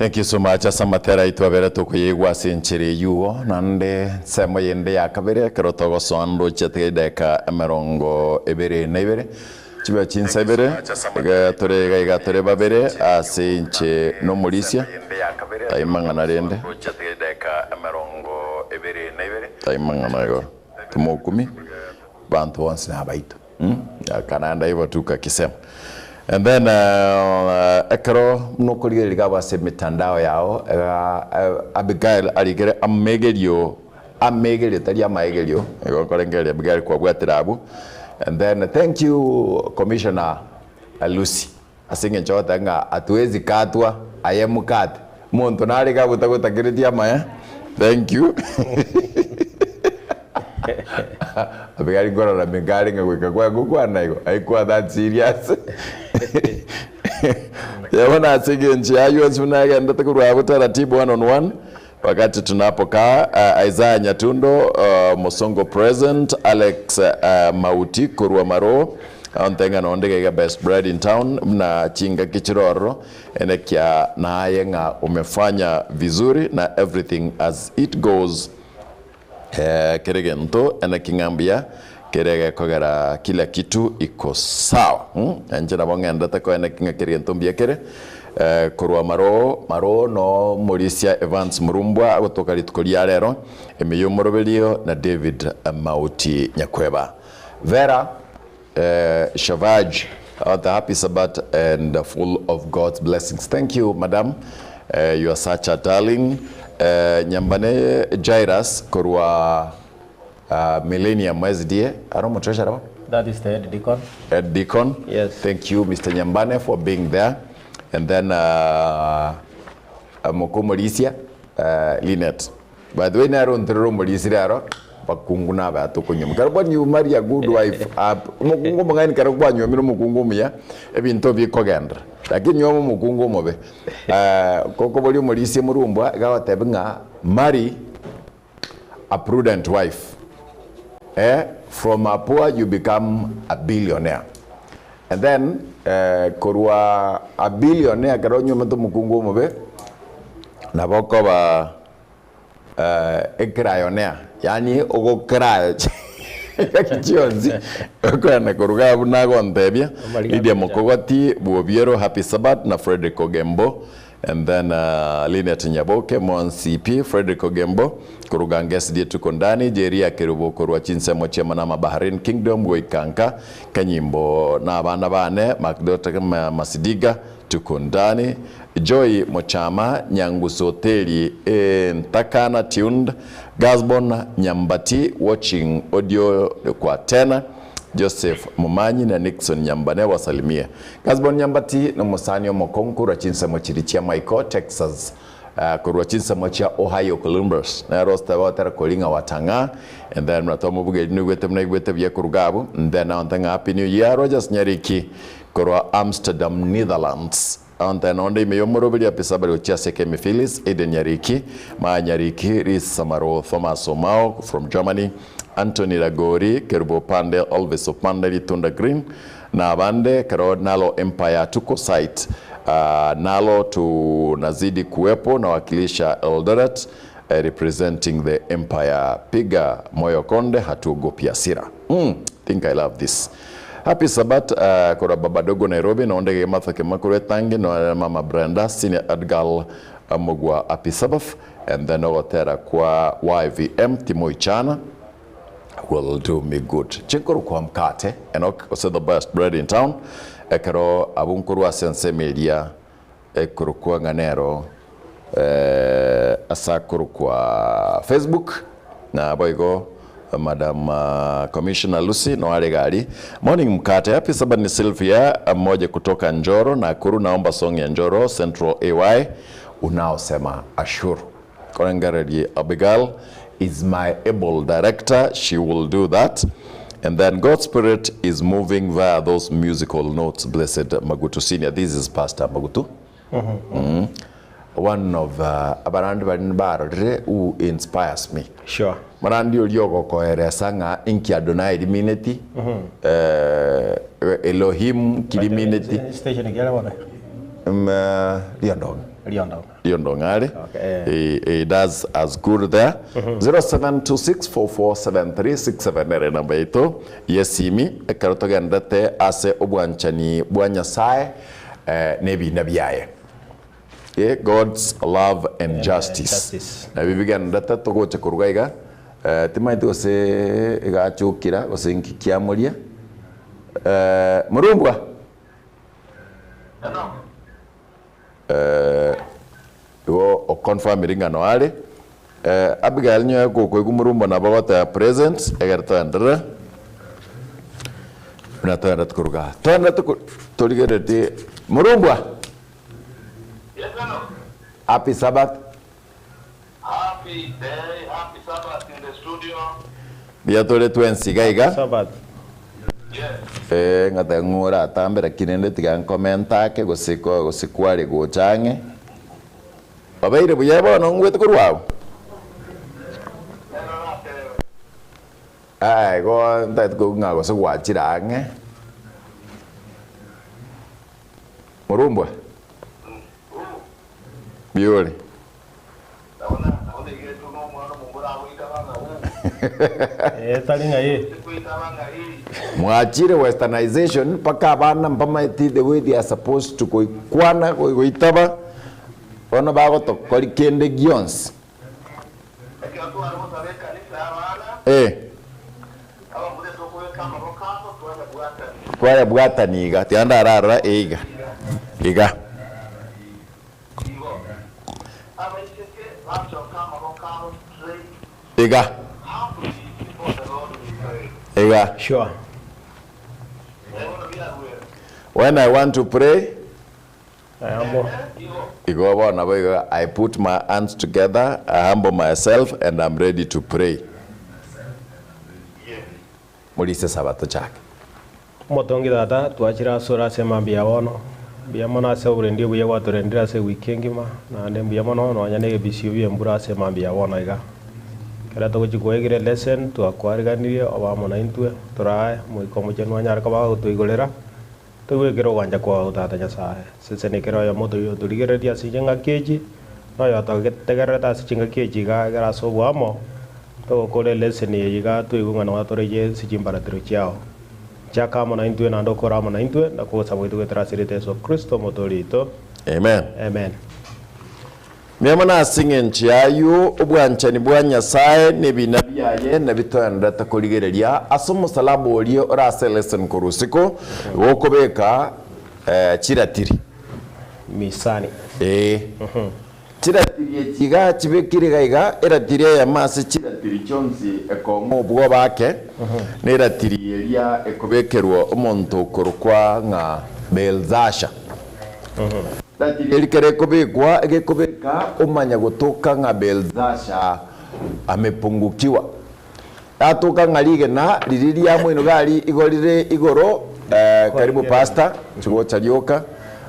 Thank you so much ase amatera aito abere tokoyaigwa ase enchera eyuo naende ensemo yende ya kabere ekero togosoa ndoche tiga edageka emerongo ebere na ibere chibe chinsa ibere iga tore iga iga tore babere ase inche na omorisia tai mang'ana rende tai mang'ana igo timokumi banto bonsi nabaito. Kananda igo tu kakisema. And then ekero buna okorigereria iga ase emitandao yao iga Abigail arikire amegerio amegerio tari amaegerio igo nkorengereria Abigail kwabwatire abwo. And then thank you Commissioner Lucy ase eng'encho ogoteba ng'a hatuwezi katwa aye mkate monto nare iga abwo tagotakeretie amaya thank you Abigail nkorora meka are ng'a goika kwagokwana igo haikuwa that serious bono ase eng'encho y'aywo onsi buna agendete korwa abwo taratibu one on one wakati tunapokaa uh, Isaiah Nyatundo uh, Mosongo present Alex uh, Mauti korwa Maroo onte ng'a nonde iga best bread in town buna chingaki chire ororo enekia naye ng'a umefanya vizuri na everything as it goes eh, kere gento eneki ng'a mbuya kere gekogera kila kitu iko sawa mm? Inche nabo ng'endete koeneki ng'a kere gento mbuya kere eh, korwa Maroo Maroo no Morisia Evans Murumbwa agotoka rituko ria rero ime y'omoroberio na David Mauti Nyakweba Vera eh, Shavaj the happy Sabbath and full of God's blessings. Thank you, madam. Eh, you are such a darling. Eh, Nyambane Jairus korwa uh, Millennium SDA. Aro motreasurer ba? That is the head deacon. Head deacon. Yes. Thank you, Mr. Nyambane, for being there. And then uh, uh, Mokomorisia uh, Lynette. By the way, nero nterere omorisia rero bakungu nabe atokonyoma. Kero bwana you marry a good wife, up omokungu omong'aini kero kwanyomire omokungu omuya, ebinto bikogendera. Lakini nyoma omokungu omobe, eh, kokoboria omorisia morumbwa, iga agotebia ng'a marry a prudent wife. Eh, from a poor you become a billionaire. And then eh, korwa a billionaire ekero onyomete omokungu omobe, nabo okoba eh, ecrayonea, yaani ogocraya chingaki chionsi, okoenda koruga abwo nagontebia, Lydia Mokogoti, Bwobiero, Happy Sabbath, na Fredrick Ogembo, And then Linet Nyaboke, Monsi pi, Fredrick Ogembo, koruga Ngesdie tuko ndani, Jeria Kerubo korwa chinsemo chia Manama Bahrain Kingdom goika nka, Kanyimbo na abana bane, Macdota Masidiga tuko ndani, Joy Mochama, Nyangusu Hoteli Ntakana tuned, Gasbon Nyambati watching audio kwa tena, Joseph Momanyi na Nixon Nyambane wasalimie. Gasbon Nyambati nomosani omokong'u korwa chinsemo chiria chia Maiko, Texas, korwa chinsemo chia Ohio, Columbus. Nere ositebe otera koria ng'a watang'a and then buna twamobugeri noigwete buna aigwete buya koruga abwo and then aonte ng'a happy new year Rogers Nyariki korwa Amsterdam, Netherlands. Aonte nonde ime y'omoroberi happy sabari gochia ase Kemi Phyllis, Eden Nyariki, Maya Nyariki, Lisa Maro, Thomas Omao from Germany, Anthony Ragori, Kerubo Opande, Olvis Opande, Ritunda Green, na abande ekero nalo Empire tuko site nalo tunazidi kuwepo nawakilisha Eldoret representing the Empire piga moyo konde hatuogopi hasira mm, think I love this Happy Sabbath korwa Baba Dogo Nairobi nonde gematha kema korwa etangi nore Mama Brenda senior Edgal Mogwa Happy Sabbath and then ogotera kwa YVM Timoichana will do me good. Chinkorokwa mkate Enoch gose the best bread in town ekero abwo nkorwa ase ensemo eria ekorokwa ng'a nero eh, ase akorokwa Facebook na boigo Madam Commissioner Lucy noare iga aria. Morning mkate happy Sabbath ni Sylvia moja kutoka Njoro Nakuru naomba song ya Njoro Central AY unaosema ashuru Korengererie Abigail is my able director, she will do that. And then God's spirit is moving via those musical notes, blessed Magutu Senior. This is Pastor Magutu. Mm. One of uh, abarandi bari barorire who inspires me. Sure. Morandi oria ogokoeresa ng'a inki Adonai rimineti, eh, Elohim kirimineti. Station kiare bono. Mm, eh, Riondong'a. Riondong'a. Riondong'a are. Okay, eh. He, he does as good there. 0726447367 nere namba yaito yesimi ekero togenderete ase obwanchani bwa Nyasae eh, na ebina biaye. Eh, God's love and And, justice. justice. Nabio bigenderete togocha koruga iga eh, timaeti gose egachokira gose nki kiamoria eh, Morumbwa Eh, igo oconfirmiri ng'a noare eh, Abigail nyoe gokoigwa Morumbwa nabo agoteba present egere toenderere buna toenderete koruga aa. Toenderete ko torigereretie Morumbwa Yes, hello. Happy Sabbath. Happy day, happy Sabbath in the studio. Mbuya tore twensi iga iga. Sabbath. Yes. Eh, ng'ateba ng'o oratambe lakini rende tiga nkomente ake gose ko gose kware gocha ang'e. Obeire buya bono ngwete korwa abwo? Nero natebe. Aa igo ntagete koigwa ng'a gose gwachire ang'e. Morumbwa? Mbuya ore? Mwachire westernization mpaka abana mbamaeti the way they are supposed to goikwana goitaba bono bagotokori kende gionsi. Eh. Twayabwatani iga tiga ndararora eiga iga. Igo abaiseke bachoka amaboko abo straight, Iga. humbly before the Lord we pray. Iga. Sure. Bono biaruere. When I want to pray, I humble. Igo. igo bono nabo igo I put my hands together, I humble myself and I'm ready to pray. Yes. Morise sabato chake. Omotongi Tata, twachire asore ase mambia ya bono. Mbuya mono ase oborendi obuya gwatorendire ase ewiki engima, naende mbuya mono nonya na ebisio bi'embura ase mambia ya bono iga. Ekero togochia koegera elesson, twakwariganirie obe amo naintwe, torae Omoika Omochenu anyare koba agotoigorera, toigwe ogwancha kwao Tata Nyasae. Sesenia kera oyomo otorigereretie ase chingaki echi, na oyototegererete ase chingaki echi iga egere ase oboamo, togokora elesson eye iga toigwe ng'a nwatoreirie ase chimbaratero chiao. Chaka amo naintwe naende okore amo naintwe, na kogosaba gwaito goetera ase erieta Yeso Kristo Omotoori oito. Amen. Amen. Mbuya mono ase engencho y'ayio, obwanchani bwa Nyasae na ebina biaye nabitoenderete korigereria ase omosalaba oria ore ase elesson korwa isiko, gokobeka chiratiri. Misani. Ee. Chiratiri echi iga chibekire iga iga, eratiri eyemo ase chiratiri chionsi ekong'a obwoba ake, na eratiri eria ekobekerwa omonto okorokwa ng'a Belzasha. Eratiri eria kera ekobekwa, egekobeka omanya gotoka ng'a Belzasha amepungukiwa. Yatoka ng'a rigena riria riamoino gari igo rire igoro, karibu pastor, nchigocha rioka,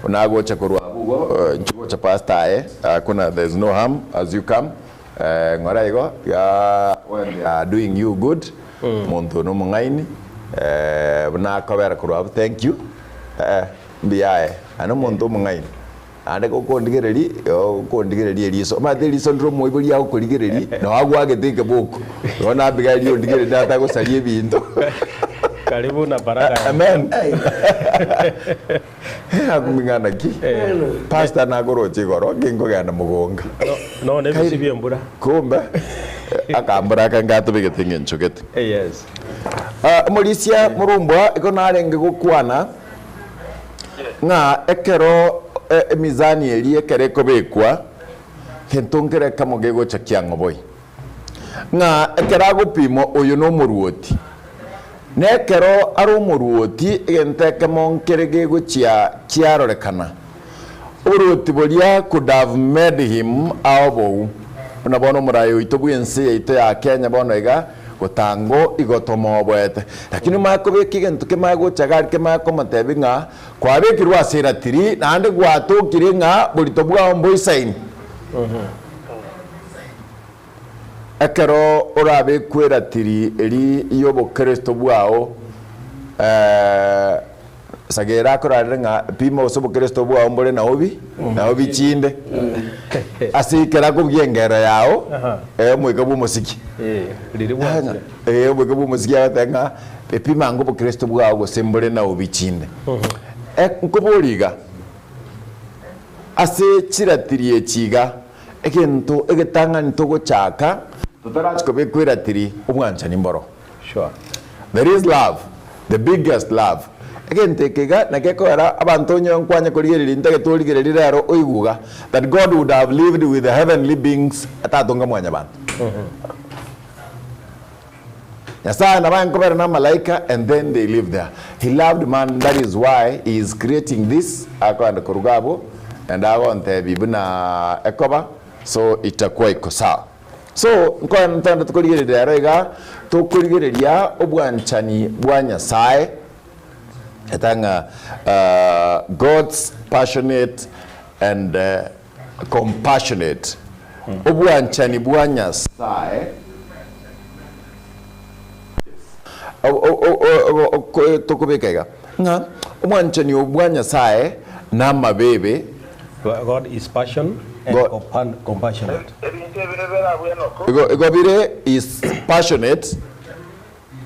buna agocha korwa abwo igo, nchigocha pastor aye, hakuna there is no harm as you come, ng'ora igo, tiga when they are doing you good, omonto one omong'aini, buna akobera korwa abwo thank you, mbuya aye, aye nomonto omong'aini. Naende gokondigereria, okondigereria eriso, omanyete eriso ndire omoibori agokorigereria, nao agwagete ekeboko. Igo nabiga erio ondigereria natagosaria ebinto. Karibu na baraka. Amen. Akuming'ana naki? Pastor nakoroche igoro, nkinkogenda mogonga. No, no ebisi bi'embura. Kumbe, akambora aka ngatobegete eng'encho gete. Yes. Omorisia morumbwa igo narenge gokwana, Ng'a ekero emizani eria ekero ekobekwa, gento nkere ekemo gegocha kiang'oboi, ng'a ekero agopimwa oyo nomoruoti, na ekero are omoruoti egento ekemo nkere gegochia kiarorekana. Oboruoti boria could have made him aobou, buna bono omoraai oito bw'ense yaito ya Kenya bono iga, Gotango igo tomoboete. Lakini omanye kobeka egento kemanye gocha gari kemanye komotebia ng'a kwabekirwe ase eratiri naende gwatokire ng'a borito bwao mboisaini. Ekero orabekwe eratiri eri y'obokristo bwao. Sagera akorarere ng'a pima gose obokristo bwao mbore naobi, naobi chinde. Ase ekero akobugia engero yao, eh, omoika bw'omosiki. Eh, riria bwanchire. Eh, omoika bw'omosiki agoteba ng'a epima ango obokristo bwao gose mbore naobi chinde. Eh, nkoboria iga, ase chiratiri echi iga, egento egetang'ani togochaka, totarachia kobekwa eratiri, obwanchani mboro. Sure. There is love, the biggest love. Egento eke iga nakio gekogera abanto onye nkwanye korigereria ntagete origererie rero oigwe iga that God would have lived with the heavenly beings atatonga mwanyabanto. Nyasaye nabo aye nkobera na amalaika and then they live there. He loved man that is why he is creating this akoenda koruga abwo and agontebia buna ekoba so itakuwa iko sawa. So, nkoe ntogende tokorigereria ero iga, tokorigereria obwanchani bwa Nyasae, eta ng'a God's passionate and compassionate, obwanchani bwa Nyasae, tokobeka iga, ng'a obwanchani obo bwa Nyasae namabebe. God is passion and compassionate. Ebinto ebi nibirabwo Enoku. Igo igo bire is passionate.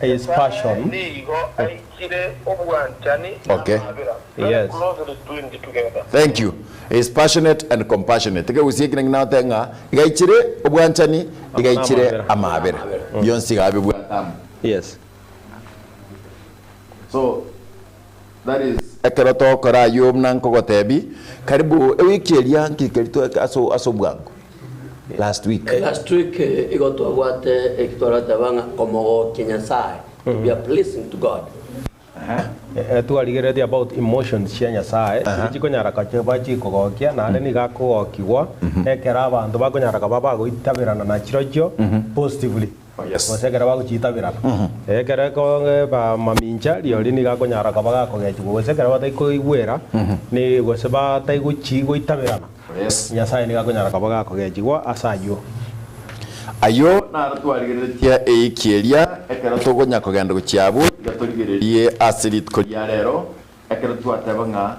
Is passion. Nyasae nigo aichire obwanchani na Okay. amabera, very Yes. closely twinned together. Thank you. Is passionate and compassionate. Ekegusia eki naki nagoteba ng'a iga aichire obwanchani, iga aichire Amabera. amabera. Bionsi iga bibwate amo. Yes. So That is ekero togokora ayio buna nkogotebi, karibu ewiki eria nki keria twa ase ase obwango last week. Last week igo twabwate eki twarateba ng'a komogokia Nyasaye, to be a pleasing to God. Twarigereretie about emotions chia Nyasaye, chiria chikonyara koba chikogokia, naende nigo akogokigwa ekero abanto bakonyara koba bagoitaberana na chirochio positively. Gose ekero bagochiitaberana. Ekero ekobaa mamincha, rirorio nigo akonyara koba gakogechigwa, gose ekero batari koigwera, ni gose batari gochi goitaberana, Nyasae nigo akonyara koba gakogechigwa ase ayio. Ayio naro twarigereretie eiki eria, ekero tokonya kogenda gochia abwo, tiga torigererie ase rituko ria rero, ekero twateba ng'a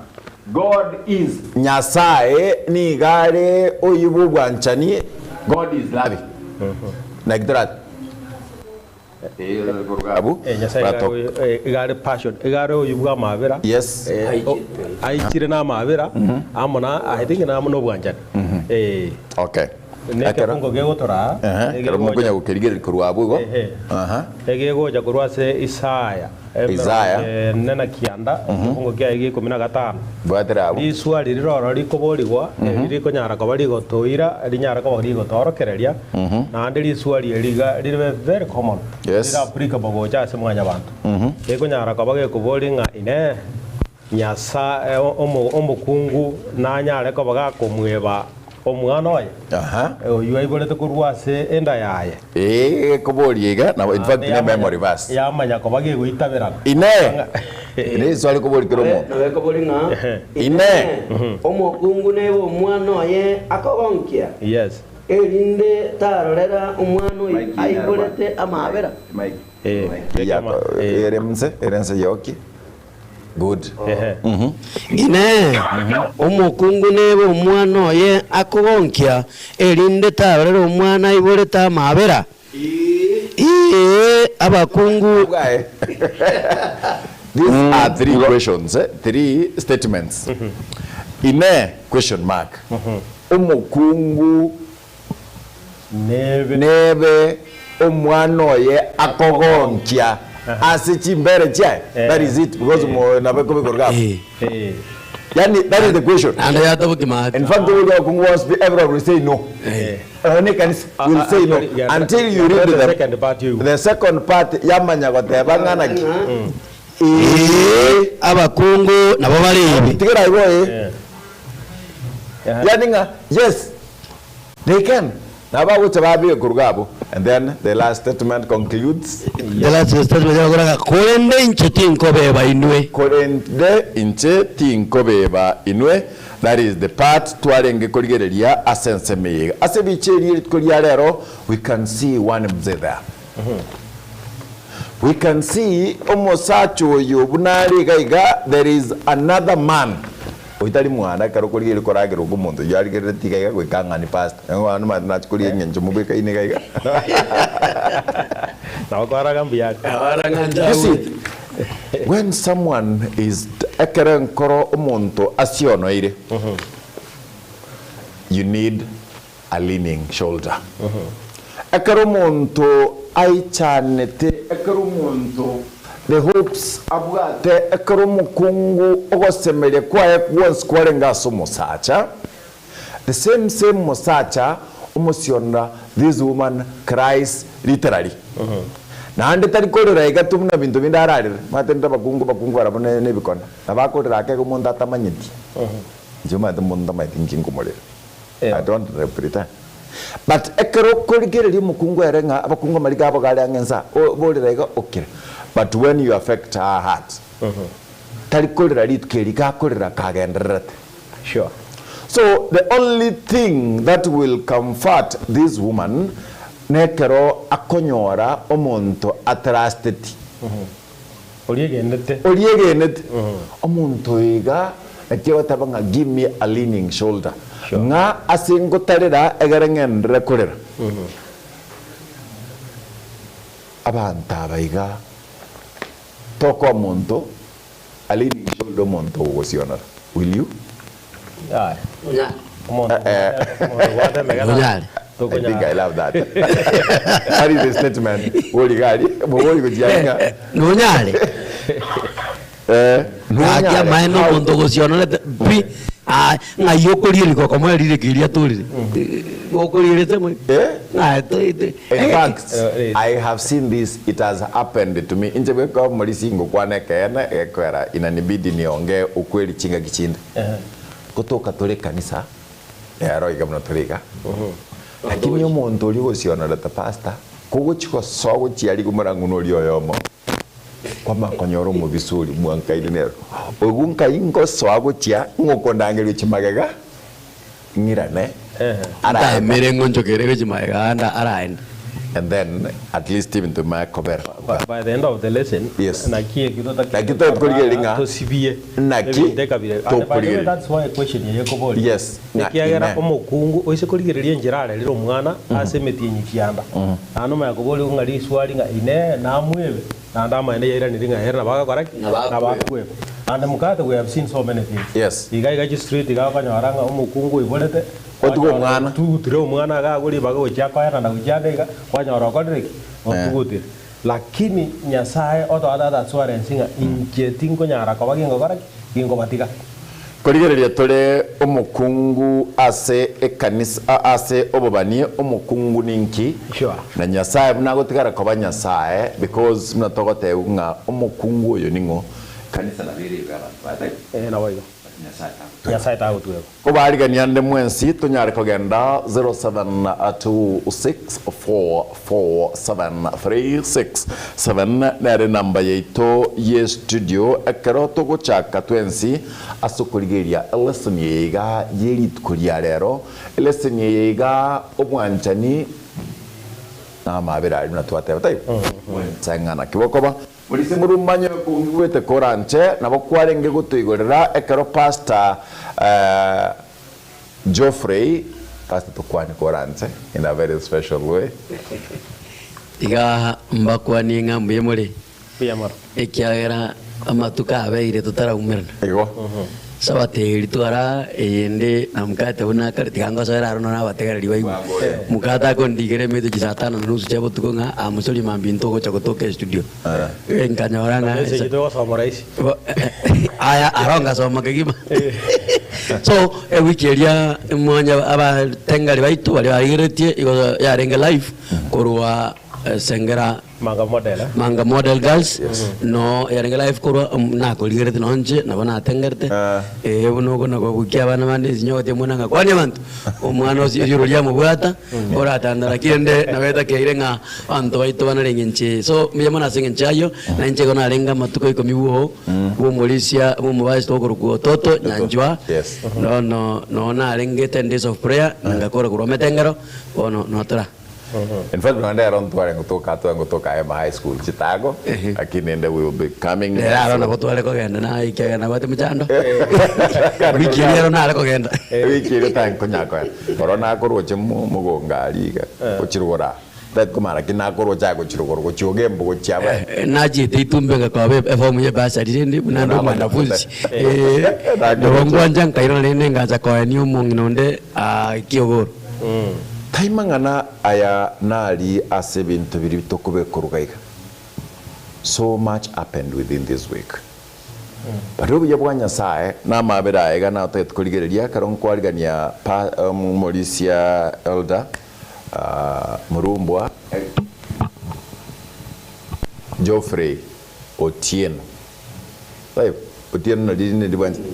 God is. Nyasae nigo are oyio bw'obwanchani, God is loving. Naki torate koruga abwo? Nyasae iga are passion, iga are oyio bw'amabera, Yes. aichire namabera amo na I think amo na obwanchani. Okay. Nekefungo kegotoraa, Ekero mokonya gokerigereria korwa abwo igo. Egegocha korwa ase Isaya Isaya. emerongo ene na kianda, ekefungo kiaye gia ikomi na gatano. Bwatera abwo. Riswali riroro rikoborigwa, eri rikonyara koba rigotoira, rinyare koba rigotoorokereria, naende riswali eri iga ribe very common, rire applicable gocha ase mwanyabanto. Gekonyara koba gekoboria ng'a inee, Nyasae omokungu nanyare koba gakomweba omwana oye, oyio aiborete korwa ase enda yaye? Ee, gekoboria iga, nabo in fact ne memory verse. Yamanya koba gegoitaberana. Inee! Ere riswali rikoboria kera omonto. Nabo ekoboria ng'a, Inee! Omokungu nebe omwana oye akogonkia, Yes. erinde tarorera omwana oyio aiborete amaabera? Ere nse, ere nse yoki. Good. Inee! Omokungu nebe omwana oye akogonkia, erinde tarorera omwana aiborete amaabera? Ee, abakungu. These are three questions, eh? Three statements. Inee question mark. Omokungu Nebe. Nebe omwana oye akogonkia ase chimbere chiaye. That is it because mo nabo ekobekwa iga abwo. Yaani that is the question. Naende yatabokia maate. In fact oboria abakungu bonsi pi everyone will say no. Nonya ne ekanisa will say no until you read The second part oigwe. the second part yamanya goteba ng'a naki. Ee, abakungu nabo bare ebi. Tigera igo ee. Yaani ng'a yes. They can. Nabo bagocha babeka koruga abwo. And then the last statement concludes. The last statement yakora ng'a korende inche tinkobeba inwe. Korende inche tinkobeba inwe. That is the part twarenge korigereria ase ensemo eye iga. Ase ebicha eria rituko ria rero we can see one mzee there. We can see omosacha oyo buna are iga iga there is another man oyio tari mwana ekero okorigereria koragerwa kwa omonto oyio arigerereti iga iga goika ang'ani pastor nigo abande omanyete nachi korigia eng'encho mobwekaine iga iga. Nabo kwaraga mbuya are. You see, when someone is ekero enkoro omonto asionoire you need a leaning shoulder. Ekero omonto aichanete, ekero omonto the hopes abwate, ekero omokungu ogosemeria kwaye gwonsi kwarenge ase omosacha, the same same mosacha omosionora this woman cries literally. Naende tari korera iga tu buna binto binde ararere, omanyete rende abakungu abakungu barabwo ne nebikone, nabo akorera ake iga omonto atamanyeti. Inche omanyete omonto ntamanyeti nki nkomorera. I don't pretend. But ekero okorigereria omokungu ere ng'a abakungu amariga abo gare ang'e nsa, borera iga okire. But when you affect her heart, tari korera rituko eri, gakorera kagendererete. Sure. So the only thing that will comfort this woman nekero akonyora omonto atrusteti. Oriegenete. Oriegenete. Omonto oyo iga naki agoteba ng'a give me a leaning shoulder. Sure. Ng'a ase ngotarera egere ng'enderere korera. Abanto aba iga tokoa monto a leaning shoulder omonto ogogosionora. Will you? Yaya. Onyare. Omonto omonto obwate emegena Onyare. I think I tokonyara. love that. That is a statement. Bori gari, bori gochia ng'a. Nonyare. Eh, Gaki nonyare. amaene How? omonto ogosionorete pi ah, ng'ai okoria rikoko moe ririko eria atorire gokorierete moe Eh? ng'a to- to- In fact, Eh, eh. I have seen this, it has happened to me. Inche bweka omorisi ngokwana ekeene gekwera inanibidi niongee ukweli chingaki chinde. Gotoka tore ekanisa, ero iga buna tore iga, lakini omonto oria ogosionorete pastor, kogochia gosoa gochia aria omorang'u noria oyomo, kwamanya konyora omobisa oria mwankaine nere, oigwe nkai ngosoa gochia ng'a okondangeria gochia magega, ng'irane, araenda. Ntaemere ng'onchokere gochia magega ande araende. And then at least ebinto bimanye kobera. By the end of the lesson, Yes. naki eki totake Naki tokorigereria ng'a tosibie naki ebinto ekabira. And by the way, tokorigereria. that's why question eye ekoboria. Yes, ng'a Ekiagera ime. omokungu oise korigereria enchera arerire omwana ase emetienyi kianda, naende omanya koboria ng'a riswali ng'a inee namwebe, naende amaene yairanire ng'a ere nabo agakora ki? Nabo akwebe. Nabo akwebe. And mokate we have seen so many things. Yes. Iga iga chistreet iga okonyora ng'a omokungu oiborete, Otuge omwana. Otugutire omwana iga agwo ribaga gochia koenana gochia ande iga, kwanyora okorire ki? Otugutire. Lakini Nyasaye otoa that assurance ng'a inche tinkonyara koba gingokora ki? Ginkobatiga. Korigereria tore omokungu ase ekanisa ase obobani omokungu ninki? Sure. Na Nyasaye buna agotigara koba Nyasaye because buna togotebigwa ng'a omokungu oyo ning'o? Ekanisa nabo ere igo abanto baye taibo? Ee naboigo. But Nyasaye tagotweba. Nyasaye tagotweba. Kobaarigania ande mwensi tonyare kogenda 0726447367 nere enamba yaito ye studio ekero togochaka twensi ase okorigereria elesson eye iga ye rituko ria rero. Elesson eye iga obwanchani na amabera aria buna twateba taibo? Nyasae ng'a naki bokoba. Morisia morumanye kongigwete koranche, nabo kwarenge gotoigorera ekero Pastor Geoffrey, Pastor tokwane koranche in a very special way. Tiga mbakwanie ng'a mbuya more, Mbuya mono. ekiagera amatuko abeire totaraumerana. Igo. Sabato eye ritwara eyende na mokate buna kare tiga ngosoera aro nonya abategereri baigwe. Mokate akondigera emete chisaa tano na nusu chia botuko ng'a amosorie mambia intwe ogocha gotoka estudio. Nkanyora ng'a Message togosoma rahisi. Aya aro ngasoma kegima. So ewiki eria mwanya abatengari baito baria barigeretie igo yarenge live korwa Sengera Manga model eh? Manga model girls no yarenge live korwa nakorigerete nonye inche nabo natengerete eh buna oko nako gokia abana bande ensinyo ogotebi omwana ng'a kwania abanto omwana osie rioro riamobwata oratandara kende nabo etakeire ng'a abanto baito banare eng'encho eye so mbuya mono ase eng'encho ayio na inche igo narenge amatuko ikomi bwo bwa omorisia bwa omobasi tokorokwa Ototo Nyanchwa Yes. bono noo narenge ten days of prayer ngakora korwa emetengero bono notora. In fact, nonde ero ntware ngotoka twa ngotoka Emma High School Chitago, lakini ende we will be coming. Rero aro nabo tware kogenda naye ekiagera nabwate mochando. Wiki eria ero nare kogenda. Wiki eria tankonya koenda. Oro nakoroche mo- mogongo aria iga, gochirogora. Tari komanya naki nakoroche aye gochirogoro gochia ogembo gochia abe. Eh, nachiete itumbe ngakoba efomu ya ebasari rende buna nde omwanafunzi. Eh, nabo ngwancha nkairana rende ngancha koenia omong'ina onde ah, kiogoro. Tai mang'ana aya nari ase ebinto biria tokobekorwa iga. So much happened within this week. But obuya bwa Nyasaye na amabera aye iga natagete korigereria ekero nkwarigania pa omorisia Elder Murumbwa Geoffrey Otieno. Taibo? Otieno nari rinde bwanchete?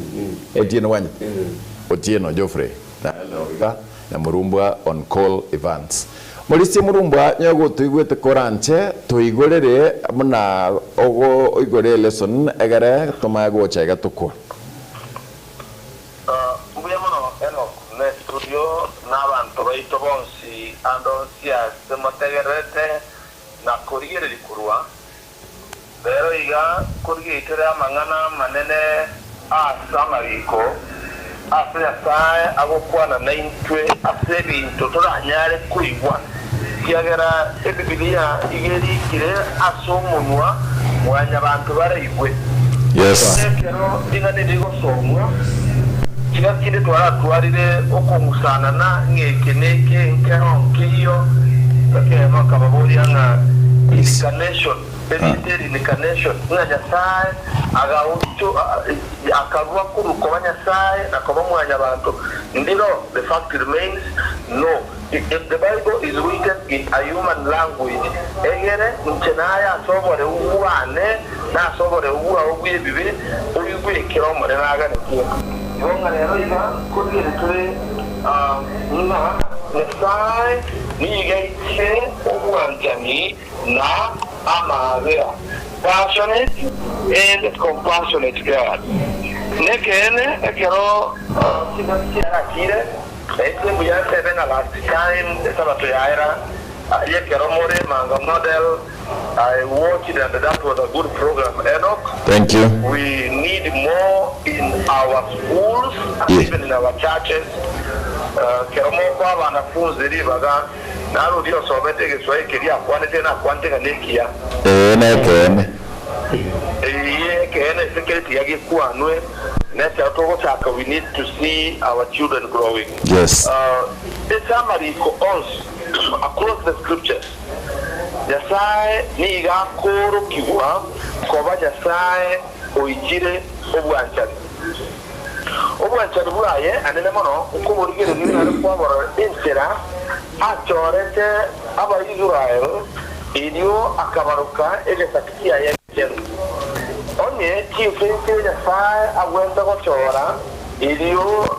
Otieno bwanchete? Otieno Geoffrey na iga na Murumbwa on call Evans. Morisie Murumbwa nyago gotoigwete koranche toigorere buna ogo oigore elesson egere tomanye gocha iga tokwa. Mbuya mono Enock ne studio na abanto baito bonsi ande onsi ase motegererete na korigereria korwa Rero iga nkorigetere amang'ana amanene ase amariko, ase Nyasae agokwana naintwe ase ebinto toranyare koigwa, ekiagera Ebibilia iga erikire ase omonwa Mwanyabanto baraigwe. Yes. Ekero ring'ana eri rigosomwa, tiga kende twaratwarire okong'usanana ng'a eke neke nkero nkeiyo, ekeene akababoria ng'a incarnation, Erieta eri incarnation, ng'a Nyasae agaocho akarua korwa koba Nyasae na koba mwanyabanto, ndiro the fact remains no. If the Bible is written in a human language, egere inche naye ase oboreu bwane na ase oboreu bwao bw'ebibe oigwe ekero Omonene aganetie. Igo ng'a rero iga nkorigereria tore ng'a Nyasae nigo aichire obwanchani na amaabera, passionate and compassionate God. Nekeene ekero chingaki chiarachire, Naintwe mbuya ntebe ng'a last time esabato yaera aria ekero more Manga Model I watched and that was a good program Enock. Thank you. We need more in our schools and Yeah. even in our churches. Ekero mokoa abanafunzi ribaga naro oria osomete egeswahili keria akwanete nakwanete ng'a nekiya. Ee nekeene. Eyie ekeene ase kere tiga gekwanwe, na ekero togochaka we need to see our children growing. Yes. Ase amariko onsi across the scriptures, Nyasae nigo akoorokigwa koba Nyasae oichire obwanchani. Obwanchani bwaye anene mono nkoborigereria nare kwaborora enchera achorete Abaisrael erio akabaroka egesaku kiaye egechenu. Onye chinse inche Nyasae agwente gochora erio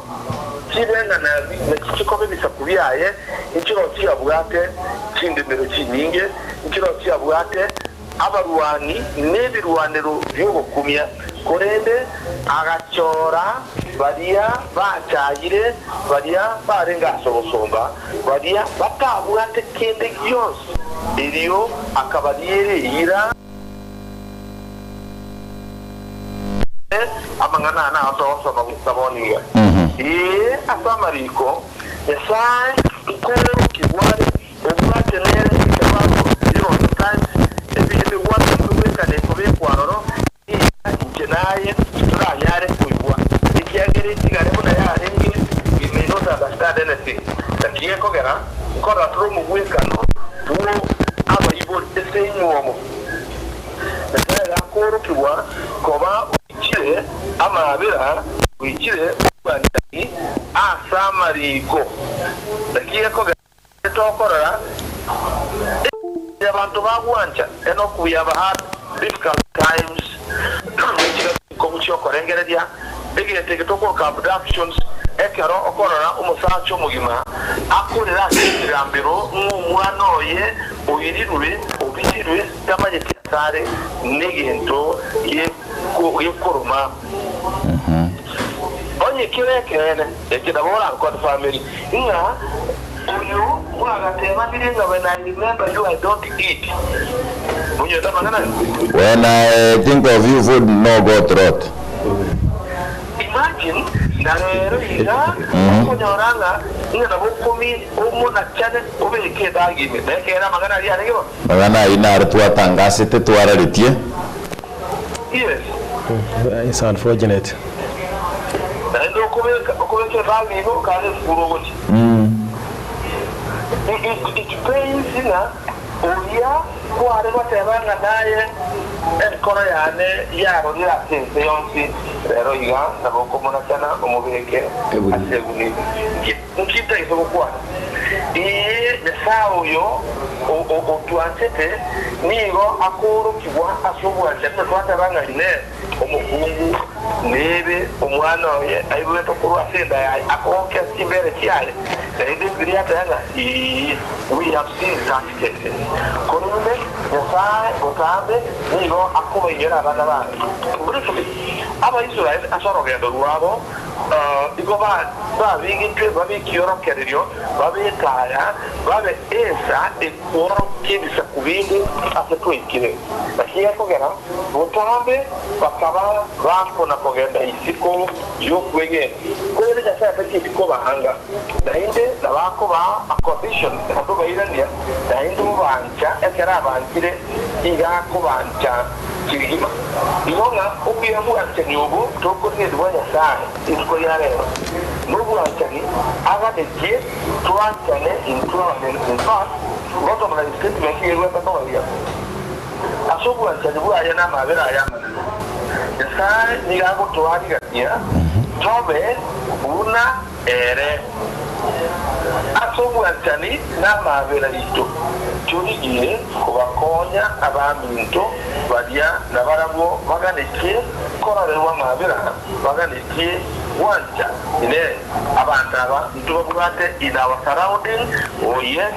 chibe ng'a nachi chikoba ebisaku biaye, nchiroo chiabwate chindemero chinyinge, nchiroo chiabwate abarwani nebirwanero bi'ogokumia, korende agachora baria bachayire, baria barenge ase obosomba, baria batabwate kende gionsi, erio akabariera eira. Amang'ana aya nao togosoma goika bono iga. Ee, ase amariko, Nyasae nkoorokigwa are Obwate nere ekebago Times ebigwate bibwekane kobekwa aroro, nigo inche naye toranyare koigwa, ekiagera etigare buna yarenge, we may not understand anything. Naki gekogera nkorora tore omogwekano bwo abaibori ase enywomo. Nyasae gakoorokigwa koba oichire amaabera, oichire obwanchani ase amariiko. Naki gekogera. Tokorora enchera abanto bagwancha Enock we have had difficult times nechigaki chikong'u chiokorengereria egento eke tokoroka abductions ekero okorora omosacha omogima akorera ase ekegambero ng'a omwana oye oirirwe obisirwe tamanyeti asare negento gekoroma onye kere ekeene eke nabo oranconfirmeri ng'a oyo. Mwagatebanire ng'a when I remember you I don't eat. Monywete amang'ana ayo? When I think of you food no go throat. Imagine, na rero iga okonyora ng'a ng'a nabo okomi omonachane obeke ebag ime. Na ekero amang'ana aria arenge bono. Amang'ana ayio naro twatangasete twararetie. Yes. It's unfortunate. Naende okobeka okobeka ebag igo kare esukuru ogochia. It pains ng'a oria kware goteba ng'a naye enkoro yane yarorire ase ense yonsi, rero iga nabo okomonachana omobeke ase eguni. Nki ntagete gokwana? Ee, Nyasae oyo otwanchete nigo akoorokigwa ase obwanchani, na twateba ng'a Inee! Omokungu nebe omwana oye aiboretwe korwa ase enda yaye akogokia chimbeere chiaye? Naende Ebibilia yateba ng'a Ee, we have seen such cases. Korende Nyasae botambe nigo akobainyora abana baye. Briefly, Abaisraeli ase orogendo rwabo Igo babegetwe babe ekiorokererio, babe etaya, babe ensa ekworokia ebisaku binde ase twaikire. Naki gekogera botambe bakaba bakona kogenda isiko y'okwegena, korende Nyasae tachieti kobaanga, naende nabo akobaa a condition naende obairania, naende obancha ekero abanchire iga akobancha. Kegima. Igo ng'a obuya bwanchani obo tokorigereria bwa Nyasae rituko ria rero, nobwanchani aganetie twanchane intwe abanyene. In fact, bottom line statement iga egwete koba iga, Ase obwanchani bwaye na amabera aye amanene, Nyasae nigo agotoarigania tobe buna ere. Ase obwanchani na amaabera aito, torigie kobakonya abaminto baria nabarabwo baganetie kororerwa amaabera, baganetie gwancha. Inee! Abanto aba ntobabwate in our surrounding? Oh yes,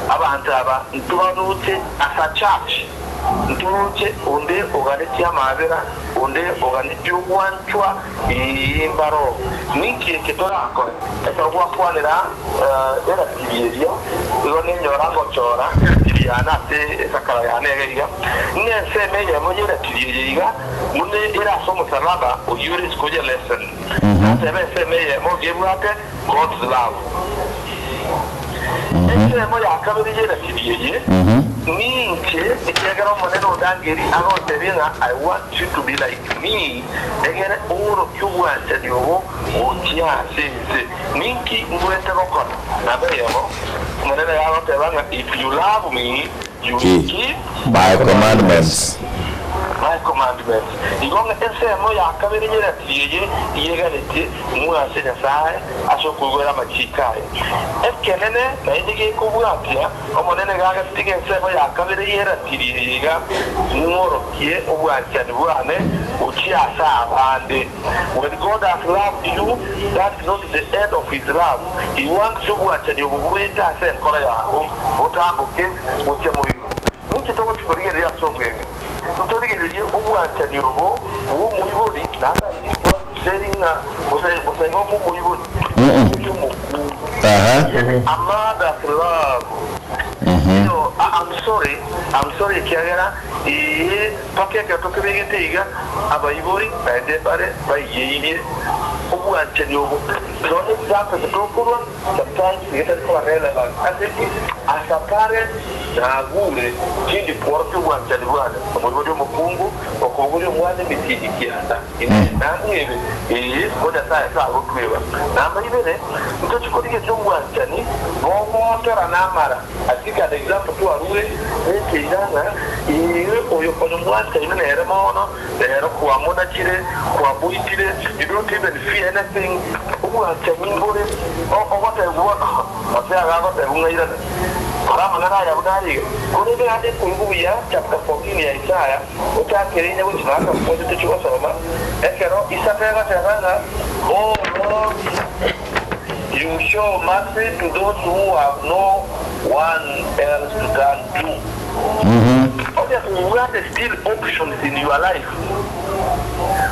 abanto aba ntobaroche as a church. Ntoroche onde oganetie amaabera, onde oganetie ogwanchwa, ee, mbaro. Ninki eke torakore? Ekero gwakwanera eratiri eria, igo nenyora ngochora eratiri yane ase esakara yane iga iga, ng'a ensemo eyemo y'eratiri eye iga, buna ere ase omosalaba oyio ore isiko ye lesson. Nateba ensemo eyemo iga ebwate God's love. Ensemo ya kabere y'eratiri eye, Ninche, ekiagera Omonene ondangerie agontebie ng'a I want you to be like me, egere oorokie obwanchani obo gochia ase inse. Ninki ngwete gokora? Namba eyemo, Omonene gagoteba ng'a if you love me, you will keep My commandments. My commandments. Igo ng'a ensemo ya kabere y'eratiri eye iyeganetie ng'we ase Nyasae ase okoigwera amachiiko aye. Ekenene naende gekobwatia, Omonene gagatiga ensemo ya kabere y'eratiri eye iga, Ng'orokie obwanchani bwane gochia ase abande. When God has loved you, that's not the end of his love, he wants obwanchani obo boete ase enkoro yao botamboke gochia moino. Ninki togochia korigereria ase obweng'e? Ntorigererie obwanchani obo bw'omoibori naende teri ng'a gose gose igo bw'omoibori gose omokungu. A mother's love. You know, I, I'm sorry, I'm sorry ekiagera ee mpaka ekero tokebegete iga abaibori naende mbare baiyeirie obwanchani obo. Nonya example eke tokorwa Sometimes getari koba relevant ase ki? As a parent nagure tindi kworokia obwanchani bwane omoibori omokungu okobogoria omwana emetienyi kianda ime namwebe ee ko Nyasaye tagotweba. Namba ibere ntochi korigereria obwanchani bogotora namara I think an example twarure nekeira ng'a ee oyo konya omwanchaine nere mono Rero kwamonachire, kwamoitire, you don't even fear anything, obwanchani mbore ogotebwa bono, gose agagotebwa ng'a irana. Rora amang'ana aya buna are iga. Korende naende nkoigwa buya chapter 14 ya Isaya, ochakere ine gochia mpaka mwancho tochie gosoma, ekero Isaka egoteba ng'a, O Lord, you show mercy to those who have no one else to turn to. Onye obwate still options in your life,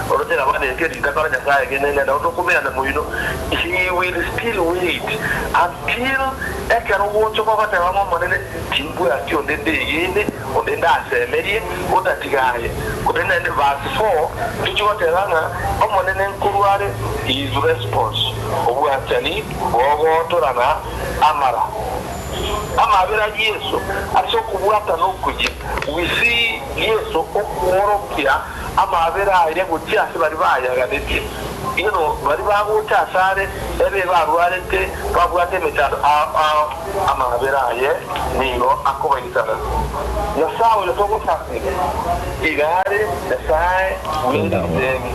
oroche nabo neke ritakora Nyasaye egene ng'a nabo tokomeana moino, he will still wait until ekero ogocha ogoteba ng'a Omonene timbwati onde ndegene, onde ndasemerie, otatiga aye. Korende naende verse 4 tochia goteba ng'a Omonene nkorwa are his response, obwanchani bogotorana amara. Amabera a Yeso ase okobwatana okuya. We see Yeso okworokia amabera aye gochia ase baria bayaganetie. You know, baria bagocha asare ebe barwarete, babwate emechando ao ao, amabera aye nigo akobaisana. Nyasae oyo togosasima iga are Nyasae bw'eritemi.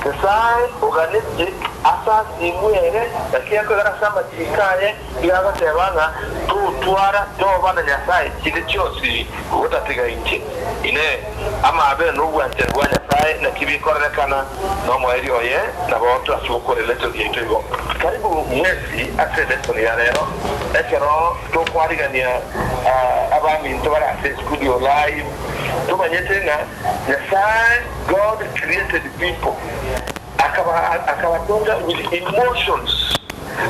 Nyasae oganetie asasimwe ere, naki akoigara ase amachiko aye. Nigo agoteba ng'a totwara toba na Nyasae chinde chionsi gotatiga inche. Inee! Amaabera na obwanchani bwa Nyasae naki bikorerekana nomoerio oye? Nabo twachi gokora elesoni yaito igo. Karibu mwensi ase elesoni ya rero ekero tokwarigania abaminto bare ase studio live. Tomanyete ng'a Nyasae, God created people. Akabatonga with emotions,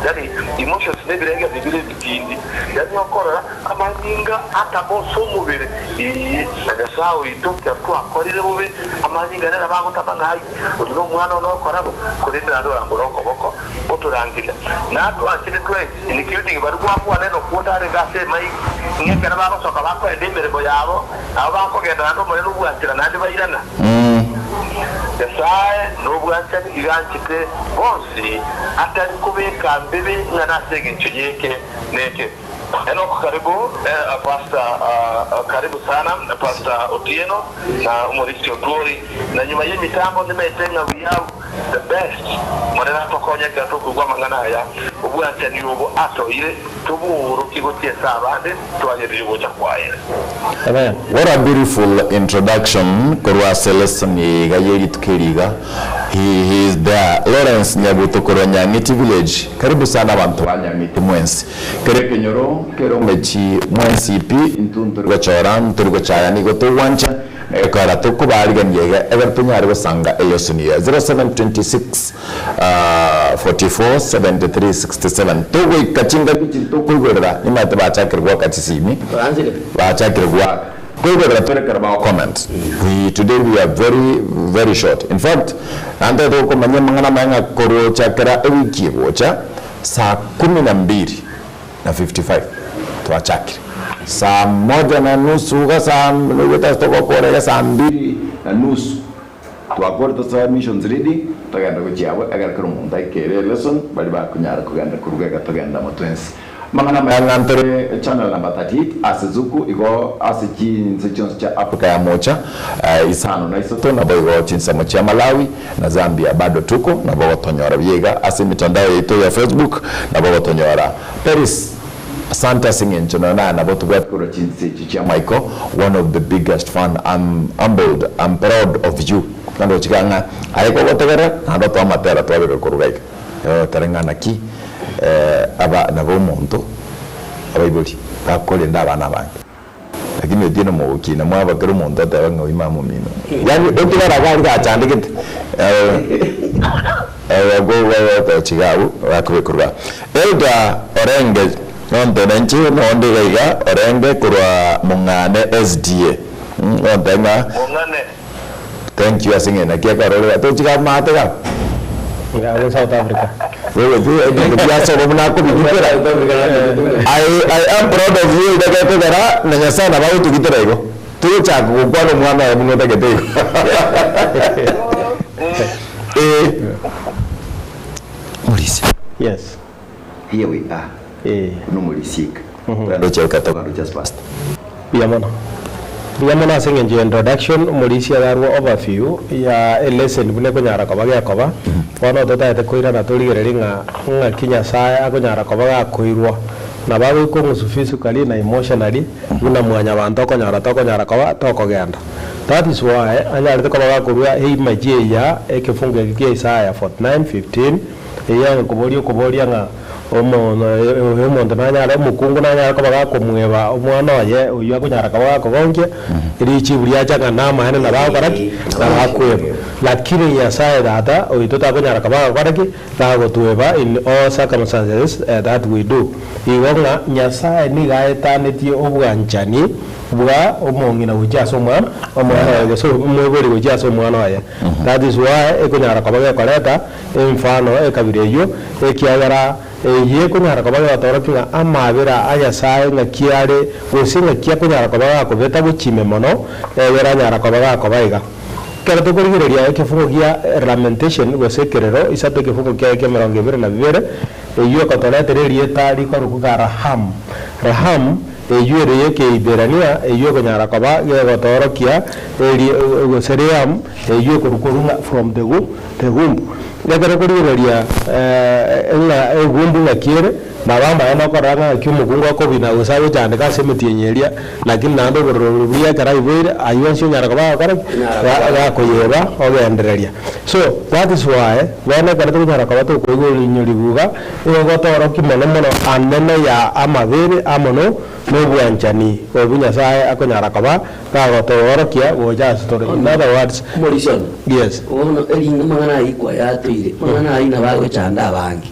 yaani emotions nebirengererio bire ebitindi, yaani okorora amanyinga atama ase omobere, ee, na Nyasae oito ekero twakorire bobe, amanyinga nere bagotama ng'a ai, oyo nomwana one okora bo, korende naende orambore okoboko otorangeria. Natwanchire twensi, including baria gwakwana enoku otarenge ase emic, ng'a ekero bagosoka bakoenda emeremo yabo, nabo bakogenda naende Omonene obwanchera naende bairana. Nyasae nobwanchani iga anchete bonsi, atari kobeka mbibi ng'a nase engencho y'eke neke. Enock karibu pastor karibu sana pastor Otieno na omorisia Otwori na nyuma y'emitambo nimete ng'a we have the best Monene atokonye ekero tokoigwa amang'ana aya obwanchani obo atoeire toboorokie gochia ase abande twagererie gocha kwaye. Amen. What a beautiful introduction korwa ase lesson eye iga ye rituko eri iga. He, he is there. Lawrence Nyabuto korwa Nyang'iti village. Karibu sana abanto ba Nyang'iti mwensi. Kera ekenyoro, kera omochi mwensi pi, intwe ntori gochora, ntori gochaya nigo togwancha, ekero tokobaarigania iga ekero tonyare gosanga elesson eye. 0726 44 73 67 Togoika chingaki echi tokoigorera nimanyete bachakire goaka chisimi, Baanchire. bachakire goaka. Koigorera tore ekero bago comment. We today we are very very short. In fact, naende tokomanya amang'ana amaya ng'a korochakera ewiki egocha saa kumi na mbili na 55 twachakire. Saa moja na nusu iga saa noigwete ase togokora iga saa mbili na nusu. Twakorete submissions ready, togende gochia abwo ekero kera omonto aikere elesson, baria bakonyara kogenda koruga iga togende amo twensi. Amang'ana amaya ng'a ntore channel number 38 ase Zuku igo ase chinse chionsi chia Africa ya mocha isano na isato naboigo chinsemo chia Malawi na Zambia bado tuko nabo ogotonyora buya iga ase emitandao yaito ya Facebook nabo ogotonyora. Peris. Asante ase eng'encho nonya naye nabo tobwate korwa chinse echi chia Michael, one of the biggest fan, I'm humbled, I'm proud of you. Naende gochika ng'a aye kogotegerera naende otoe amatera twabeka korwa iga. Eh, tari ng'a naki eh, aba nabo omonto abaibori bakorenda abana abange. Lakini otieno mogokina mwaba kera omonto oteba ng'a oyio mama omino. Yaani otigare iga aria gachandegete gochiga abwo bakobeka korwa aa. Elder Orenge nonte nainche nonde iga iga Orenge korwa Mong'ane SDA nonte ng'a Mong'ane. Thank you ase eng'encho naki ekero ore tochika amaate iga. Iga abwo South Africa. Wewe ebinto biasobo buna akobigitera. I, I am proud of you iga gekogera na Nyasaye nabo agotugitera igo. Togochaka gokwana omwana oye buna otagete igo. Eh. Morisia. Yes. Here we are. Eh. Buna omorisia ika. Togende gochia goika togaruche ase pastor. Mbuya mono. Mbuya mono ase eng'encho ya introduction, omorisia iga arwe overview ya elesson buna ekonyara koba gekoba, bono totaete koirana torigererie ng'a ng'aki Nyasaye akonyara koba gakoirwa. Nabo agoika ong'usu physically na emotionally buna mwanyabanto okonyora tokonyara koba tokogenda. That is why anyarete koba gakorua eimage eye ya ekefungo eke kia Isaiah 49:15, eye agokoboria okoboria ng'a. Omono omonto nanyare omokungu nanyare koba gakomweba omwana oye oywo akonyara koba gakogonkia, richibu riacha ng'a namaene nabo agokora ki? Nabo akweba. Lakini Nyasaye Tata oito takonyara koba agokora ki? Tagotweba in all circumstances that we do. Igo ng'a Nyasaye nigo aetanetie obwanchani bwa omong'ina gochia ase omwana omwana oye gose omoibori gochia ase omwana oye. That is why ekonyara koba gekoreta Emfano ekabira eyio, ekiagera eyio ekonyara koba gegotorokia ng'a amaabera a Nyasae ng'aki are, gose ng'aki akonyara koba gakobeta gochia ime mono, egere anyara koba gakoba iga. Ekero tokorigereria ekefungo gia Lamentation gose ekerero isato ekefungo kiaye kia emerongo ebere na bibere, eyio ekotoretera erieta rikorokwa ng'a Raham. Raham, eyio ere y'Ekeiberania, eyio ekonyara koba gegotoorokia eri gose Ream, eyio ekorokwa ng'a from the the womb. Ekero okorigereria ng'a egumbu ng'aki ere, nabo amaene okorora ng'a ng'aki omokungu akobina gose agochandeka ase emetienyi eria, lakini naende obororo obo buria ekero aiboire, aywo onsi onyara koba agokora ki? Gakoyeba ogendereria. So, that is why bono ekero tokonyara koba tokoigwa orinyorigu iga, nigo gotoorokia mono mono anene ya amabere amo no nobwanchani obwo Nyasaye akonyara koba Gagotoorokia gocha ase tore. In other words, Omorisia one, yes. Bono eringa amang'ana ayio kwayatoire, amang'ana ayio nabo agochanda abange.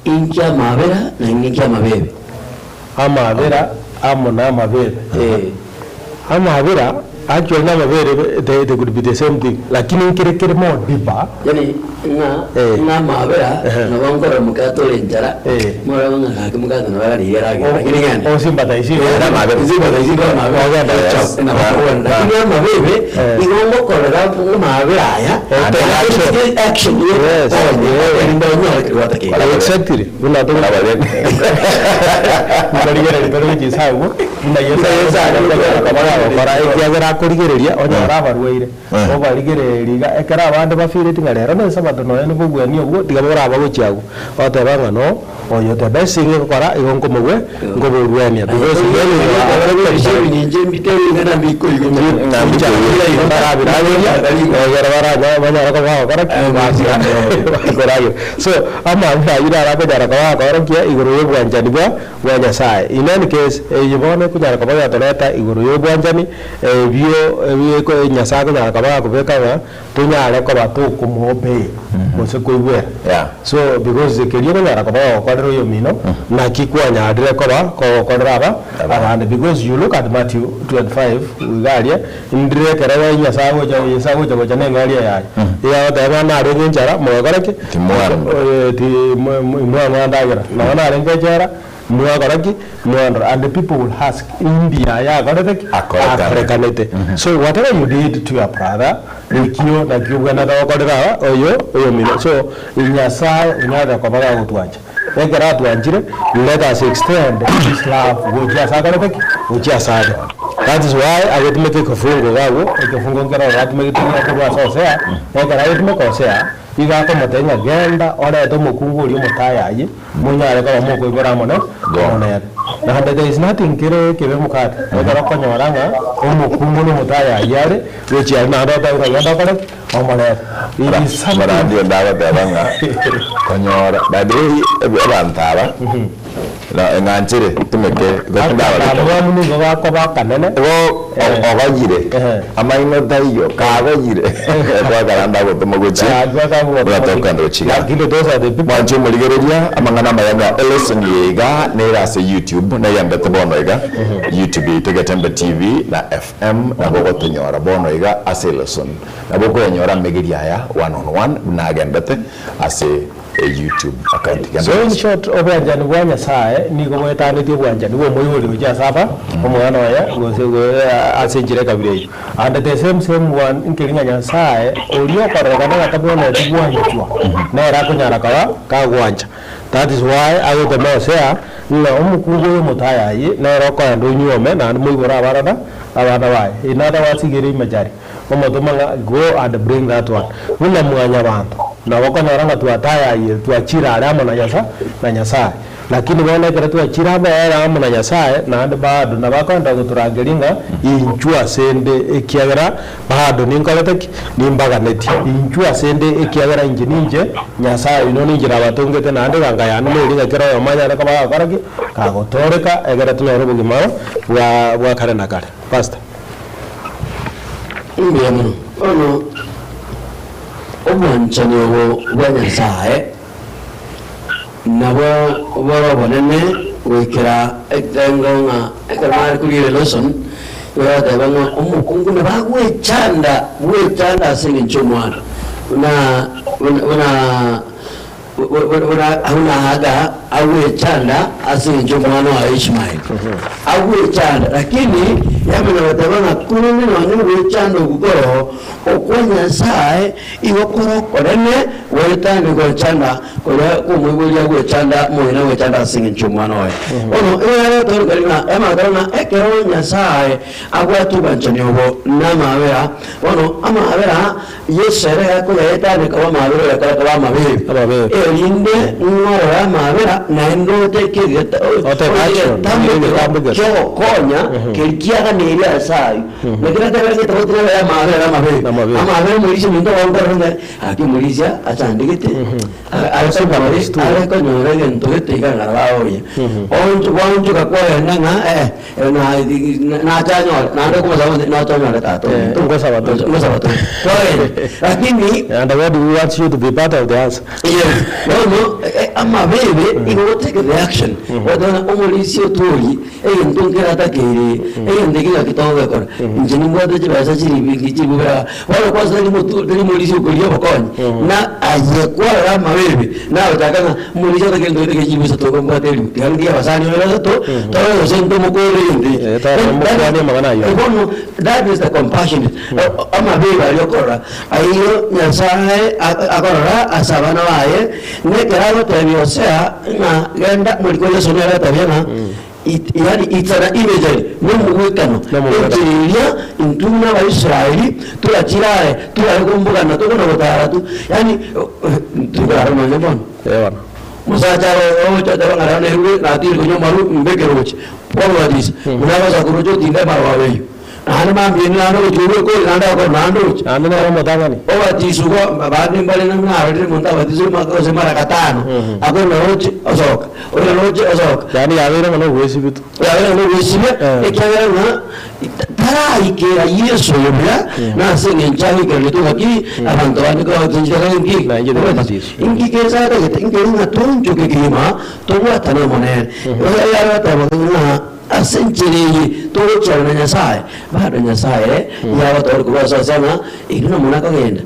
Inki amabera na inki amabebe? Amabera amo na amabebe. Eh. Amabera actually na amabere they, they could be the same thing, lakini nkere kere more deeper. Yaani ng'a Eh. ng'a amabera Ehe. nabo nkorora mokate ore enchara, Eh. morore ng'a gaki mokate nabo ararigia aragere, lakini genda. Osimbataisi Eh, amabera. Osimbataisi kwa amabera. Ogenda Yes. gocha. Nabo akogenda. Lakini amabebe, Eh. igo ngokorera amabera aya, Ote action. action Yes. yokonya, erinde onyore keria gwatakeire. Exactly. Buna togo Nkorigereria tore gochia ase agwo, buna Yeso akonyara koba gagokora, ekiagera akorigereria onyore abarwaire, obarigereria iga, ekero abande bafeeleti ng'a rero na esabato nonya na obogwenia obwo, tiga boraba gochia agwo, oteba ng'a no, oyo the best thing egokora igo nkomogwe nkoborwania because banyare koba bagokora ki? Bakoragera. So, amang'ana ayio naro akonyara koba akoorokia igoro y'obwanchani bwa bwa Nyasae. In any case, eye bono ekonyara koba yatoreta igoro y'obwanchani, ebio ebiko Nyasae akonyara koba agakobeka ng'a tonyare koba tokomoobey gose koigwera. Yeah. So, because keria okonyara koba ogokorera oyomino, naki kwanyarire koba kogokorera aba abande. Because you look at Matthew 25 iga aria, Indire ekero Nyasae agocha, Yeso agocha gocha neng'aria yaye, iga agoteba ng'a narenge enchara, mogakora ki? Timwarora. Eh, ti mwang'a ndagera. Nonya narenge echela, mwakora ki? Mwandora. And the people will ask, indi aya akorete ki? Akorekane. Akorekanete. So whatever you did to your brother, ekio nakio obwenerete gokorera aba oyo oyomino. So Nyasaye onyarire koba gagotwancha. Ekero atwanchire, let us extend this love gochia ase akorete ki? Gochia asare. That is why agotumeka ekefungo iga agwo, ekefungo nkero atumegete ng'a korwa ase Hosea, ekero agotumeka Hosea, igo akomotebia ng'a genda orete omokungu oria omotayayi, monyare koba mokoibora amo ne amo nere. Naende there is nothing kere ekebe mokate, ekero okonyora ng'a omokungu na omotayayi are, gochia aria naende otebe ng'a genda okore ki? Omorere. It is something. Omorandi onde agoteba ng'a konyora by the way abanto aba na ng'anchere tumeke Akabwamu nigo gakoba akanene. Igo ogoyire Eh. amaino taiyo kagoyire goakaranda agotoma gochia buna tokogenda gochia igaa. Lakini those are the people. Mwanche omorigereria amang'ana amaya ng'a elesson eye iga nere ase YouTube neyendete bono iga YouTube yaito Getembe TV na FM nabo ogotonyora bono iga ase elesson Nabo okoyanyora amegerio aya one on one buna agendete ase YouTube account. Genda So in ase. short, obwanchani bwa Nyasae nigo boetanetie obwanchani bw'omoibori gochia ase aba, omwana oye, gose ase enchera ekabira eyio. And the same same one nkeri ng'a Nyasae oria okororekana ng'a tabwenereti gwanchwa, nere akonyara koba kagwancha. That is why agotema Hosea ng'a omokungu oyo omotayayi nere okoenda onyuome naende moibore abarana abana baye. In other words, iga ere imagery. Omotoma ng'a go and bring that one. Buna mwanyabanto, nabo okonyora ng'a twatayayire, twachire are amo na Nyasa, na Nyasae. Lakini bono ekero twachire amo ere amo na Nyasae, naende bado nabo akoenda gotorangeria ng'a inchuo ase 'nde, ekiagera bado ninkorete ki? Nimbaganetie. Inchuo ase 'nde, ekiagera inche ninche Nyasae oino, ninche nabatongete, naende eganga yane neri ng'a kera oyomo anyare koba agokora ki? Kagotooreka, egere tonyore obogima bwa bwa kare na kare. Pastor. Mbuya mono. Bono obwanchani obo bwa Nyasae nabo bore obonene goikera ekerengo ng'a ekero nare korigereria lesson, nigo egoteba ng'a omokungu nabo agwechanda gwechanda ase eng'encho y'omwana buna buna buna buna buna Hagar agwechanda ase eng'encho y'omwana oye Ishmaeli, agwechanda lakini yamanya goteba ng'a korende nonye ogwechanda okwo koroo okwa Nyasaye Igo kore okonene goetania gochanda koria kw'omoibori agochanda omong'ina agochanda ase engencho y'omwana oye. Bono igo yaretorokeria ng'a amabera ng'a ekero Nyasae abwate obwanchani obo namabera, bono amabera Yeso ere gakoyaetania koba amabera oyakora koba amabeebe, Amabeebe. erinde ng'orore amabera naende oteke egeta Oteke action, egetambokero egetambokero. kiogokonya keria kiaganeire ase ayio. Naki natebire ng'a tobwati nabo y'amaabera amabe. Amabe. Amaabera omorisia ominto ogonkora ng'a gaki omorisia achandegete, Misunderstood. are konyora egento gete iga ng'a baoye. Ooncho gwaonchoka kwagenda ng'a eh, na nacha anyore, naende okomosaba gose nacha onyore tata Eh, ominto. ngosaba toche. Ngosaba toche. Kwagenda. Lakini And God wants you to be part of the answer. Yes, bono amabebe igo gotake the action. Goteba ng'a omorisia otorie Egento nkeratakeire, egento eke gaki togokora. Inche nimbwate chibesa chiribi chiribubera aa. Bono kwanza tari motu tari morisia okoria obokonyi, na aye kwarora amabeebe, nagochaka ng'a omorisia otagete gento gete chiribu isato igo mbwate eribu, tiga ndigie abasani babere batato, torore gose ntomokorere egento eke. Eh, torore mokwanie amang'ana ayio. Bono that is the compassionate, amabeebe aria okorora, ayio Nyasaye akorora ase abana baye, Nekero agotebia Hosea ng'a genda moriko Yeso nere agatebia ng'a it, yaani it's an imagery, nomogwekano, Nomogwekano. enchera eria intwe buna Abaisraeli torachire are torare kombogana tokona gotara tu, yaani ntorikorara nonye bono. Eh bono. Omosacha aro ogocha oteba ng'a rero nairure natire konywa amarwa mbeke roche, bono batisa, buna agosa koroche otinde amaroba ayio. Naende mambia naende ogochia orue kori, naende agakora naende ogochia. Naende nere omotang'ani. Obatiswa igo, abande mbare narorire omonto abatisire omwaka gose mara gatano, akoirana roche osoka, oirana roche osoka. Yaani yabeire ng'a nogwesibia tu. Yabeire ng'a nogwesibia, Eh. ekiagera ng'a taraikera Yeso oyo buya, na ase eng'encho agoikeranete ng'aki, abanto bande kobatinchire ng'a inki? Na inche tinabatiswa. Inki gese atagete? Nkeri ng'a toonchoke kegima, tobwatane amo nere. Igo arateba ng'a. Ase enchera eye togochiana na Nyasae, bado Nyasae nigo agotooreka korwa ase ase ng'a inwe namona kogenda,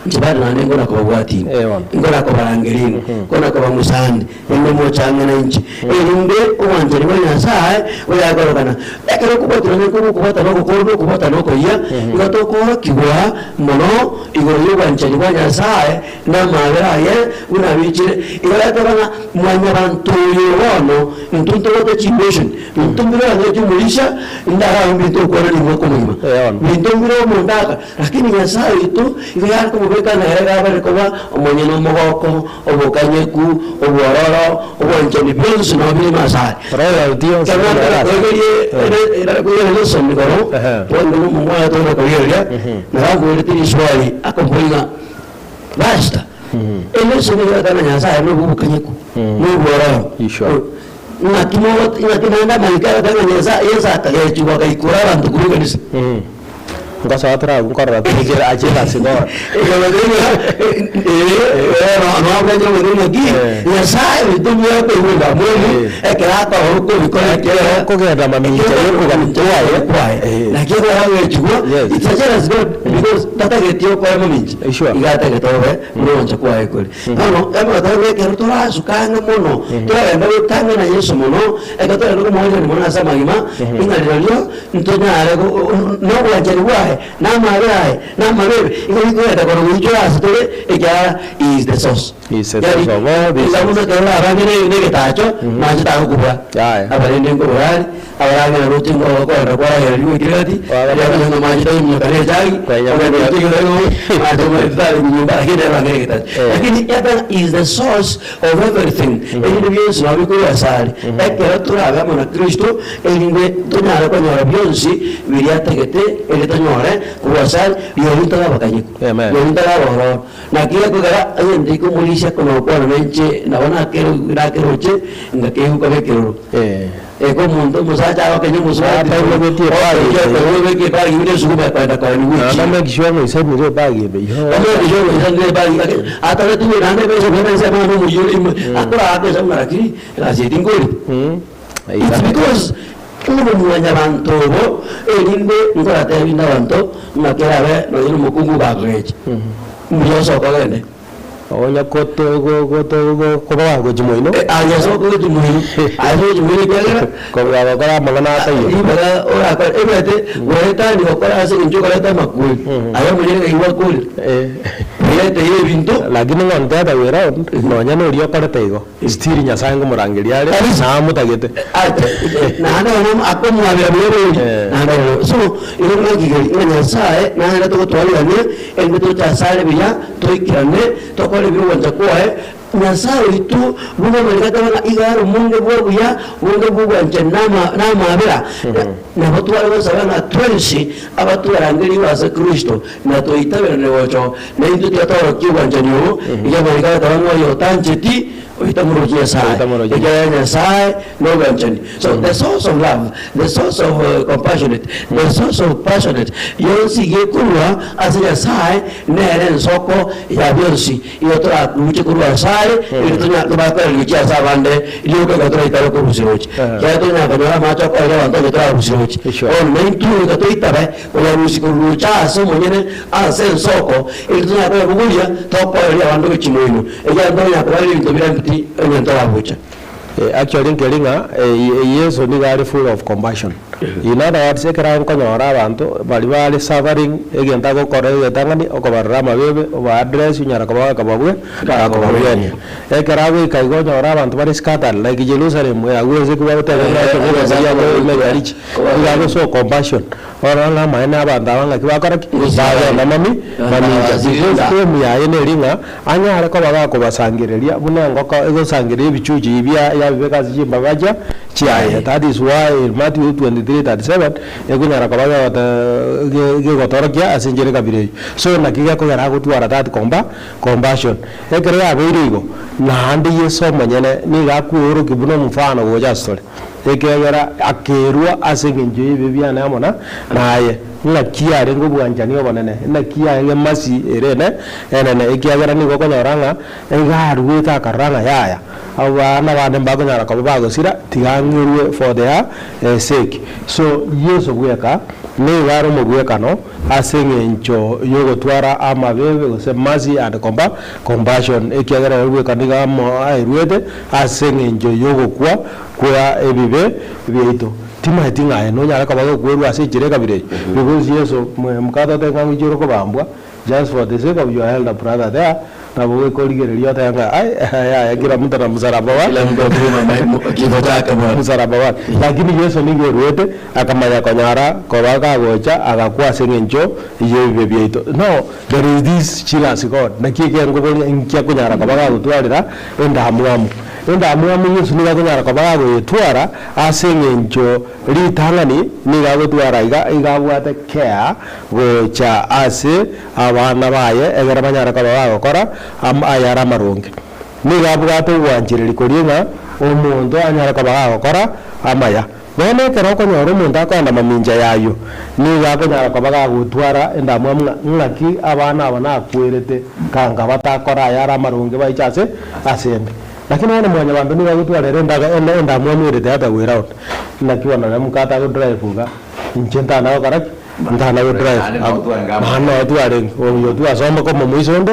inche bado naende nkona kobabwatia inwe, Eh, bono. nkona kobarangeria inwe, nkona kobang'usania, erinde moche ang'e nainche, erinde obwanchani bwa Nyasae boyakorokana. Ekero okobwatana onye korwa okobwatana ogokoro na okobwatana okoyia, nigo tokoorokigwa mono igoro y'obwanchani bwa Nyasae na amaabera aye buna abichire. Igo yateba ng'a mwanyabanto oyo bono intwe ntobwate chimbeshoni, intwe mbire orangetie omorisia, ndarabe mbinto okwana nigo okomogima, mbinto mbire omonto aka, lakini Nyasaye oito igo yare komobeka ng'a ere iga abare koba omonyene omogoko, obokanyeku, obwororo, obwanchani, bionsi nabo bire ime asare. Royalty yonsi Ekero buna nataka ere asare. koigeria ere koigeria lesson igoro, bono omong'wana tore korigereria, naramborete riswali akomboria ng'a. Basta, emesio nigo egoetana Nyasae nobwo obokanyeku, na obwororo. Sure. Ng'aki mogot ng'aki naende amariko agoteba ng'a Nyasae Yeso akagechigwa agaikura abanto korwa ekanisa. Ngosoa tore abwo nkorora tore achie egasi bono. Ng'aki Eh. Nyasae oito obuya koigwa endamwamu Eh. ekero akorora okobikora Ekero okogenda mamincha y'okogania kwaye. kwaye Eh. naki ekero agechigwa Yes. it's a jealous God because tatageti okoe mamincha Sure. Iga atagete obe buna ogwancha kwaye kore. Bono amang'ana aya ekero torasuke ang'e mono, toragende gotang'ana Yeso mono, ekero toragende komoenerania mono ase amagima, ing'a rirorio ntonyare nobwanchani bwaye. kwaye, na amaabera aye, na amabebe, igo bikogenda korwa goichora ase tore, ekiagera he is the source. He is the Yaani, source of all these inga buna ekero orabange ne- na egetacho, mache tagokobua. Yaya. Abarende nkobora are, abarange naroche ngo- kogenda kwaragereria goikera gati, Wagamba- riria akonywa amache taiminyoka na echagi, Kwenya ogenda mwenye- gochia igoro igo, mache omanyete tari nyomba, lakini nere abange na egetacho. Eh. Lakini yatanga he is the source of everything, erinde bionsi nabo bikorwa asare. Ekero torabe amo na Kristo, erinde tonyare konyora bionsi biria atagete, erinde tonyore korwa asare, rirorio ntari abakanyeku, Amen. rirorio ntari abororo. Naki gekogera egento ikomorisia kona-gokwana nainche, nabo nakeroche, ngakeiguka b'ekeroro. Eh. Eke omonto omosacha agokenya omosubati, Ataimogetie ebagi eye. otebetie ebagi buna esukuma ekoenda koenigwa Naende echiro. make sure ng'a oisanire ebagi ebe igo. Omake sure ng'a oisanire ebagi ake, ataretwe naende ebesa buya na ensemo ande omoyio ore ime, akoraka ase ng'a lakini egasi eye tinkoreti. It's because ng'a mwanyabanto obo, erinde nkoratebie inde abanto ng'a kerabe nonye na omokungu gakogecha, mbuya osoke ogende. Onya koto go goto go koba gochia moino. Aye osoke gochia moino, aye osoke gochia moino ekiagera Kobua gokora amang'ana ataiyo. ribaga orakore ebete goetania gokora ase eng'encho okoreta amakweri, aye omonyene ng'ai gwakorire. Oyeteire ebinto. Lakini ng'a ontebe way round, nonya noria okorete igo. Still Nyasaye ngomorangeria are, Kabisa. na amotagete. Ate, naende bono akomwabera buya bori, Eh. naende bono. So, igo ng'akigeri ng'a Nyasaye nere togotwarigania, erinde toche asare buya, toikerane, tokore ebi ogwancha kwaye. Nyasaye oito buna amariko ateba ng'a iga are omonge bwa obuya, bonge bwa obwanchani na ama na amaabera. Nabo tware gosaba ng'a twensi abatwarangerigwe ase Kristo, na toitaberane gocha na intwe tiga tworokie obwanchani obo, ekiagera amariko agateba ng'a oyo otancheti, oyo tamorochi Nyasae, Oyo tamorochi. ekiagera Nyasae nobwanchani. So the source of love, the source of compassionate, the source of passionate, yonsi iga ekorwa ase Nyasae, nere ensoko ya bionsi. Igo torakuche korwa asare, erinde tonya tobare koereria gochia ase abande, rioka iga toraitabe korusia roche. Ekiagera tonyara konyora amache okoeria abanto onye torarusia roche. Sure. Bono naintwe goika toitabe koyarusia korwa roche aase omonyene ase ensoko, erinde tonyare koyabogoria tokoereria abande gochia moino, ekiagera ntonyara kobaereria ebinto bire empty onye ntorabucha. Actually nkeri ng'a Yeso nigo are full of compassion. In other words, ekero ankonyora abanto baria bare suffering, egento agokora egetang'ani, okobarora amabebe, oba address, onyara koba akababwe akobabwenia. Ekero agoika igo onyore abanto bare scattered like Jerusalem agwo ense ekio bagoteba buna ekerichi, nigo abe so compassion. Orore ng'a amaene abanto aba ng'aki bakora ki? Bagenda mami mamincha. Because aim yaye neri ng'a anyare koba gakobasangereria buna engoko egosangereria ebichuchu ebia yabibeka ase chimbabacha chiaye. That is why in Matthew 23:37 ekonyara koba gegote ge gegotorokia ase enchera ekabira eyio. So naki gekogera agotwara that compa compassion. Ekero yabeire igo, naende Yeso omonyene nigo akweorokia buna omofano gocha asore. Ekiagera akerua ase engencho y'ebibe biane amo na naye. Ng'aki yarenge obwanchani obonene, naki yarenge mercy ere ene enene, ekiagera nigo okonyora ng'a iga aruete akarora ng'a yaya, abana bande mbakonyara koba bagosira, tiga ng'erue for their sake. So Yeso bweka nigo are omogwekano ase eng'encho y'ogotwara amabebe gose mercy and compa compassion, ekiagera ere bweka nigo amo aeruete ase eng'encho y'ogokwa Kwea ebibe biaito. Timaeti ng'a aye nonyare koba gokwerwa ase enchera ekabira eye, because Yeso mokatotebia ng'a ngochia ore kobambwa just for the sake of your elder brother there, nabo gekorigereria otebe ng'a ai yaya kila mtu na msalaba wa Kila mtu abebe kifo chake bwana. msalaba wake. Lakini Yeso nigo erwete akamanya konyara koba kagocha agakwa ase eng'encho y'ebibe biaito. Now there is this jealous God, naki ekengoboria inki akonyara koba gagotwarera endamwamu. Endamwamu Yeso nigo akonyara koba gagoyetwara ase engencho ritang'ani nigo agotwara iga iga abwate care gocha ase abana baye egere banyare koba bagokora ayare amaronge. Nigo abwate ogwanchereria koria ng'a omonto anyare koba gagokora amaya. Bono ekero okonyora omonto akoenda mamincha y'ayio, nigo akonyara koba gagotwara endamwamu ng'a ng'aki abana aba nakwerete kanga batakora ayare amaronge baiche ase asende. Lakini bono mwanyabanto nigo agotwara ere endaga ende endamwamu ere the other way round, naki bono nere mokate agodrive iga, inche ntana gokora ki? Ntana godrive. Naende nao twarenge amo. Naende nao twarenge, oyo twasoma komomoisa onde,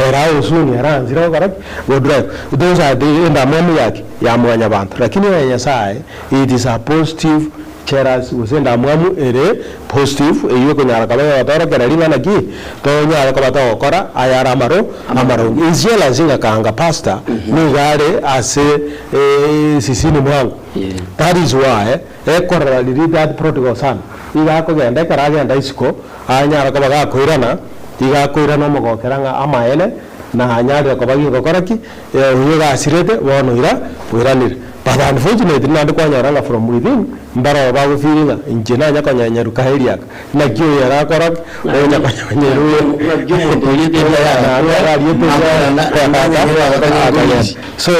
ere agosunia ere aansire gokora ki? Godrive. Those are the endamwamu yaki? Ya mwanyabanto. Lakini eye Nyasaye, it is a positive. Jealous gose endamwamu ere positive eyio ekonyara koba egotorokereria ring'ana ki? Tonyare koba togokora ayare amaro amaronge. Is jealous ng'a kanga pastor nigo are ase esisini mwango. That is why ekorora riria that prodigal son iga akogenda ekero agenda isiko anyare koba gakoirana iga akoirana omogokera ng'a amaene nanyarire koba gingokora ki? Oyio ogasirete bono ira oiranire. But unfortunately naende kwanyora ng'a from within mbaroo bagofeeling ng'a inche nanya konyenyeruka eria aka, naki oyo ere akora ki? Onya konyenyeru Naki omonto oriete eria yaye ariete akagenda. akagenda. So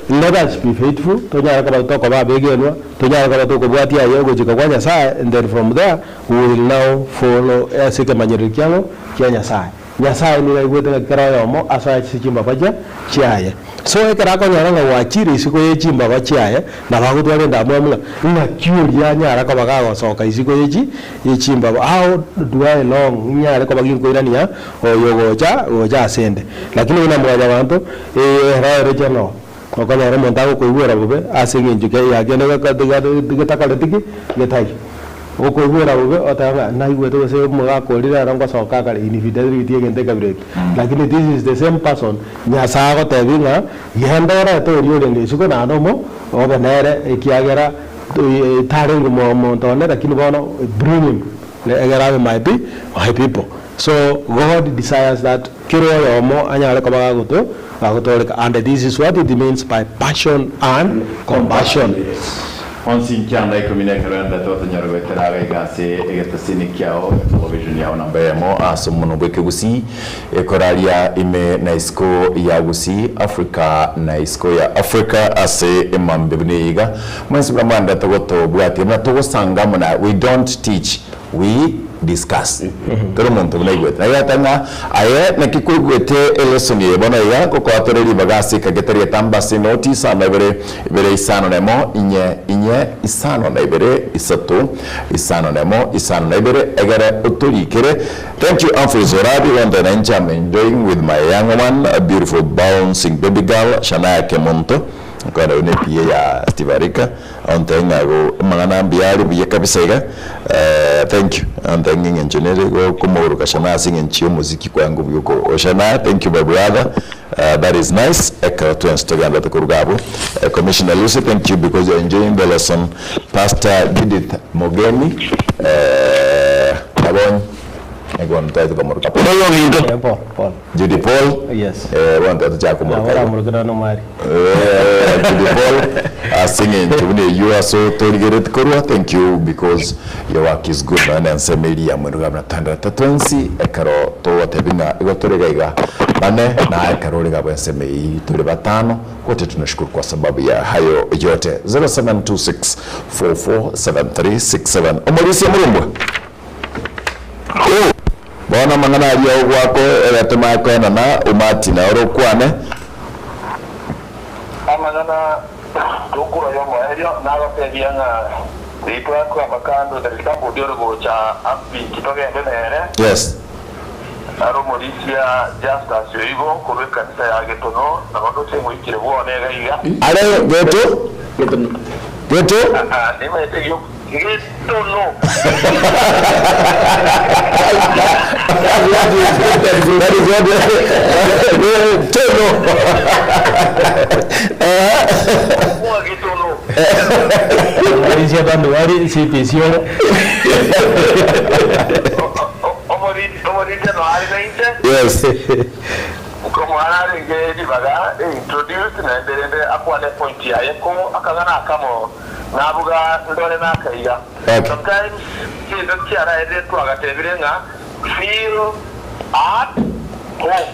let us be faithful, tonyare koba tokoba abegenwa, tonyare koba tokobwatia aye ogochika kwa Nyasaye, and then from there we will now follow ase ekemanyererio kiang'o? Kia Nyasaye. Nyasae nigo aigwete ng'a kera oyomo asoe ase chimbaba chiaye. So ekero akonyora ng'a gwachire isiko ye chimbaba chiaye, nabo agotwara endamwamu ng'a ng'aki oria anyare koba gagosoka isiko ye chi ye chimbaba. How do I long nyare koba ginkoirania oyo gocha gocha asende. Lakini buna mwanyabanto, ero ere general, okonyora omonto agokoigwera bobe ase eng'encho ki ya kende getakoreti ki? Getaiyo. Okoigwera bobe otebe ng'a naigwete gose omogaka oria rero ngosoka akare infidelity egento ekabira eke. Lakini this is the same person Nyasae agotebi ng'a genda orete oria orenge isiko naende omo obe nere ekiagera tarenge omonto one lakini bono bring him egere abe my my people. So God desires that kera oyomo anyare koba gagoto gagotooreka and this is what it means by passion and compassion. Onsi nkianda ikomi na ekero ende totonyare goetera iga iga ase egetesini kiao etelevision yao namba eyemo ase omonwa bw'ekegusii ekoraria ime na isiko ya Gusii Africa na isiko ya Africa ase emambia buna eye iga mwensi buna mwandete gotobwatia buna togosanga amo na we don't teach We discuss. Kera omonto buna aigwete. Naye gata ng'a aye naki kwaigwete elesson eye bono iga ngokoa tore ribaga ase ekagete ri'etamba ase enoti isano na ibere, ibere isano na emo, inye, inye, isano na ibere, isato, isano na emo, isano na ibere, egere otorikere. Thank you Humphrey Zorabi, London nainche am enjoying with my young one, a beautiful bouncing baby girl, Shania Kemunto. Nkoenda oyio ne PA ya Steve Arika, ontebie ng'a igo amang'ana mbuya are buya kabisa iga, thank you. Ontebie ng'a eng'encho nere igo okomoroka Shana ase eng'encho ya omosiki kwango buya oko o Shana, thank you my brother, that is nice, ekero twensi togenderete koruga abwo. Commissioner Lucy, thank you because you are enjoying the lesson. Pastor Judith Mogeni, Nabonye, nigo ntagete komoroka Paul. Paul, Paul. Judy Paul, Yes. bono tochaka komoroka Nabo igo. oramorokere nonye omwari. Judy Paul, ase eng'encho buna eyio ase otorigereti korwa, thank you because your work is good nonya na ensemo eria ya mwendo gabana toenderete twensi ekero togotebi ng'a igo tore iga iga bane na ekero ore iga bw'ensemo eyio tore batano gote tunashukuru kwa sababu ya hayo yote 0726447367 Omorisia Murumbwa. Bono amang'ana aria ogwako egetoma akoenana umati na ore okwane. Amang'ana tokura y'omoerio nagotebia ng'a riitwa kwamba kando there is somebody ore gocha ampinchi togende nere. Yes. Naro omorisia Justus oigo korwa ekanisa ya Getono, nabo ndoche ngoikire bwone iga iga. Are Geto? Geto? Aa, nimaete gio Getono. That is what Getono. Mwa Getono. Omorisia Banduari, CPC ore. Omorisia no are nainche. Yes. Nkomoa narenge ribaga introduce naende rende akwane point yaye ko akang'ana akamo nabuga ndore nakaiga. Okay. Sometimes chinto chiaraerire twagatebire ng'a feel at home.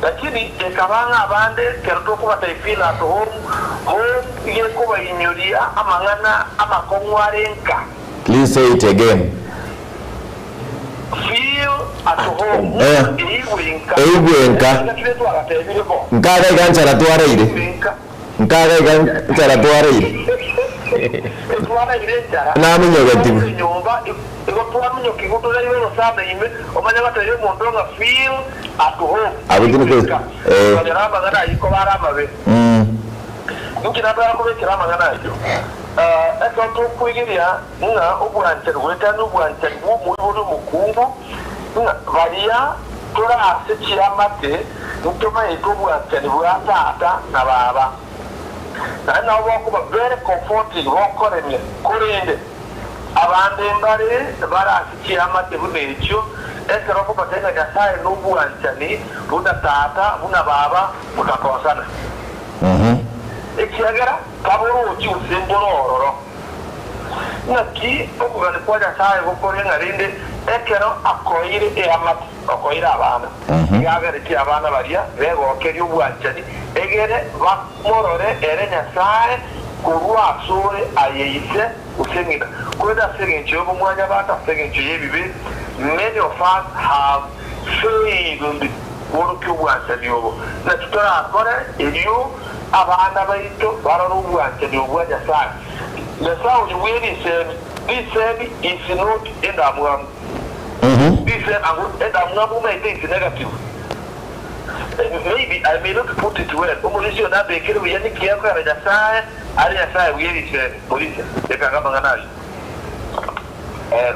Lakini ekaba ng'a abande kero tokobatebia feel at home, home iga ekobainyoria amang'ana amakong'u are nka. Please say it again. Feel at home, Eh. eigwe nka. Eigwe nka. Naki twagatebire bo. Nkaga iga nchara twareire. Eigwe nka. Nkaga iga nchara twareire. Twaraire enchara. Namenyogetigwe. Nyomba igo twamenyokigwe toraire orosana ime omanye batebie omonto ng'a feel at home. Abwo tindi Eigwe nka. eh. Konyora amang'ana ayio koba are amabe. Inki natwara kobekera amang'ana ayio? Ekero tokwegeria ng'a obwanchani goetania obwanchani bw'omoibori omokungu, ng'a baria tore ase chiamate ntomaete obwanchani bwa tata na baba, naende nabo bokoba very comforting, bokoremia, korende abande mbare bare ase chiamate buna echio, ekero okobatebia ng'a Nyasae nobwanchani buna tata, buna baba, motakosana. Ekiagera taborochi gose mboro ororo. Naki okogania kwa Nyasae gokore ng'a rende ekero akoeire eamate, okoeire abana, nigo ageretie abana baria begokerie obwanchani, egere bamorore ere Nyasae korwa asore aye ise gose ng'ina. Korende ase engencho y'obomwanyabanto, ase engencho y'ebibe, many of us have failed kworokia obwanchani obo. Naki torakore erio abana baito barore obwanchani obwo bwa Nyasae? Nyasae oyo bwe risemi, risemi is not endamwamu. Risemi, ango endamwamu omanyete is negative. Maybe I may not put it well, omorisia oyo nabekere buya niki ekogera Nyasae are Nyasae bwe risemi. Morisia, reka ng'a amang'ana ayio.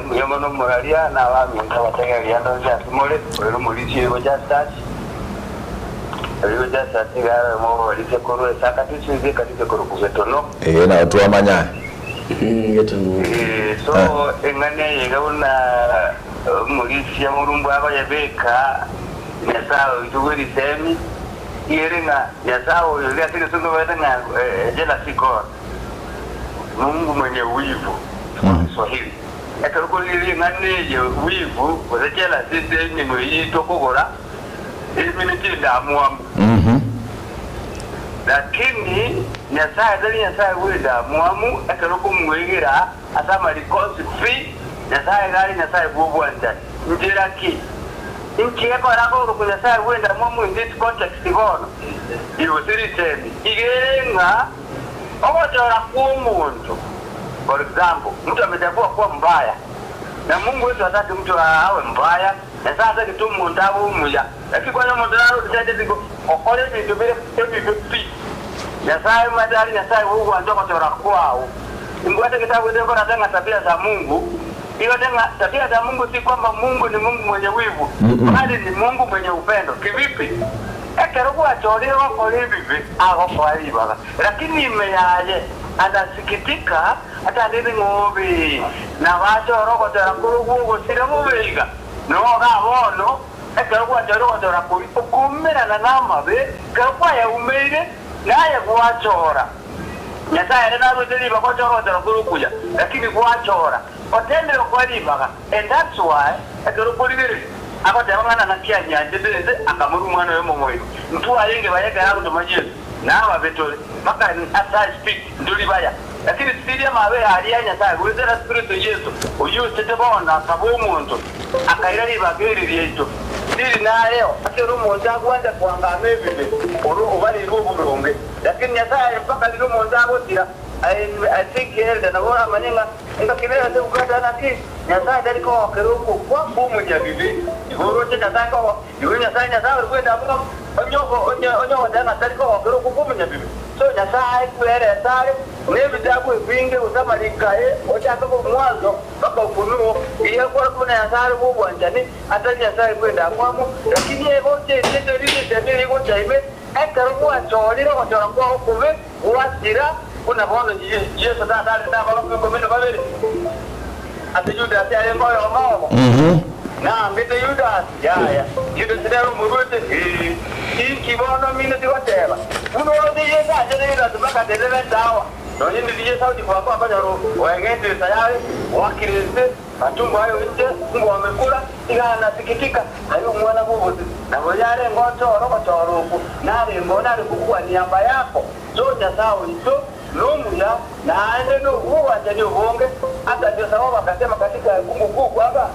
Mbuya mono moraria na abaminto abategereria ande onsi ase more, oyo nomorisia oigo Justus, oigo Justus iga are oyomo bw'abarisia korwa ase akatisi inse ekanisa ekorokwa Getono. Ee, nabo twamanya. Getono. So eng'ana eye iga buna omorisia morumbu akoyebeka, Nyasae oito bwe risemi, iga ere ng'a Nyasae oyo iga ase egesongo baete ng'a jealousy God. Mungu mwenye wivu, kwa Kiswahili. Ekero okorigereria eng'ana eye wivu gose jealousy ase emenwa eyio tokogora, emineti endamwamu. Lakini Nyasae tari Nyasae bw'endamwamu ekero okomwegera ase amariko onsi pi, Nyasae iga are Nyasae bw'obwanchani. Nchera ki? Inki gekogera akorokwa Nyasae bw'endamwamu in this context bono? Gose risemi iga ere ng'a Ogochora kw'omonto, for example, mtu amechagua kuwa mbaya, na Mungu wetu hataki mtu awe mbaya, Nyasae atagete omonto abe omuya, lakini kwani omonto nare odecide go gokora ebinto bire ebibe pi. Nyasae omanyete are Nyasae bw'ogwancha ogochora kwao. Imbwate egetabu eke nkorate ng'a tabia za Mungu, igote ng'a tabia za Mungu si kwamba Mungu ni Mungu mwenye wivu, bali ni Mungu mwenye upendo. Kivipi? Ekero gwachorire gokora ebibe, agokoa ribaga, lakini ime yaye anasikitika atandete ng'obe, nabo achore ogochora korwa ogosira bobe iga. Noga bono, ekero gwachorire ogochora koria okoumerana namabe, ekero kwayaumeire, naye gwachora. Nyasae ere naruete ribaga ochore ogochora kore okuya, lakini gwachora, otendire gokoa ribaga. And that's why ekero okorigereria agoteba ng'a naki anyanchete ense akamorua omwana oye omomoima. Ntwarenge baye ekero agotoma Yeso, na ababe tore, mpaka as I speak ntori baya. Lakini titiri amabe aria a Nyasae goetera ase Kristo Yeso, oyio ochete bono akaba omonto, akaira ribaga eri riaito. Tiri nareo ekero omonto agwancha koangama ebibe, oro obareirwe oboronge. Lakini Nyasae mpaka riria omonto agotira, I think elder nabo oramanye ng'a Engaki nere ase gokata naki Nyasae tari kogokera ogokwa kw'omonyabibe. Igo oroche Nyasae kogo, igo Nyasae Nyasae ore bw'endamwamu, onye ogo onye onye ogoteba ng'a tari kogokera okwo kw'omonyabibe. So Nyasae kwereta are nebitabu ebinge gose amariko aye ochake korwa mwanzo mpaka Ufunuo, iga ekore buna Nyasae are bw'obwanchani, atari Nyasae bw'endamwamu, lakini egocha erieta erinde ensemo eria egocha ime, ekero gwachorire ogochora kwao kobe, Gwasira, buna bono Yeso tatarete aborokigwa ikomi na babere, ase Yudasi arenge oyomo obo? Naambete Yudasi? Yaya. Yudasi nere omoruete? Ee. Inki bono mineti goteba? Buna oroche Yeso achete Yudasi mpaka the eleventh hour, nonye ndiri Yeso agochia koba akonyora oegete tayari, oakire inse, Matungo aye inche ngomekura, iga nasikitika, aye omwana bw'obosio. Nabo yarenge ochore ogochora okwo, narenge oo nare kobua niamba yako. So Nyasae oito nomuya, naende nobw'obwanchani obonge, akachia sababu akasema katika ekungu kuu kwamba,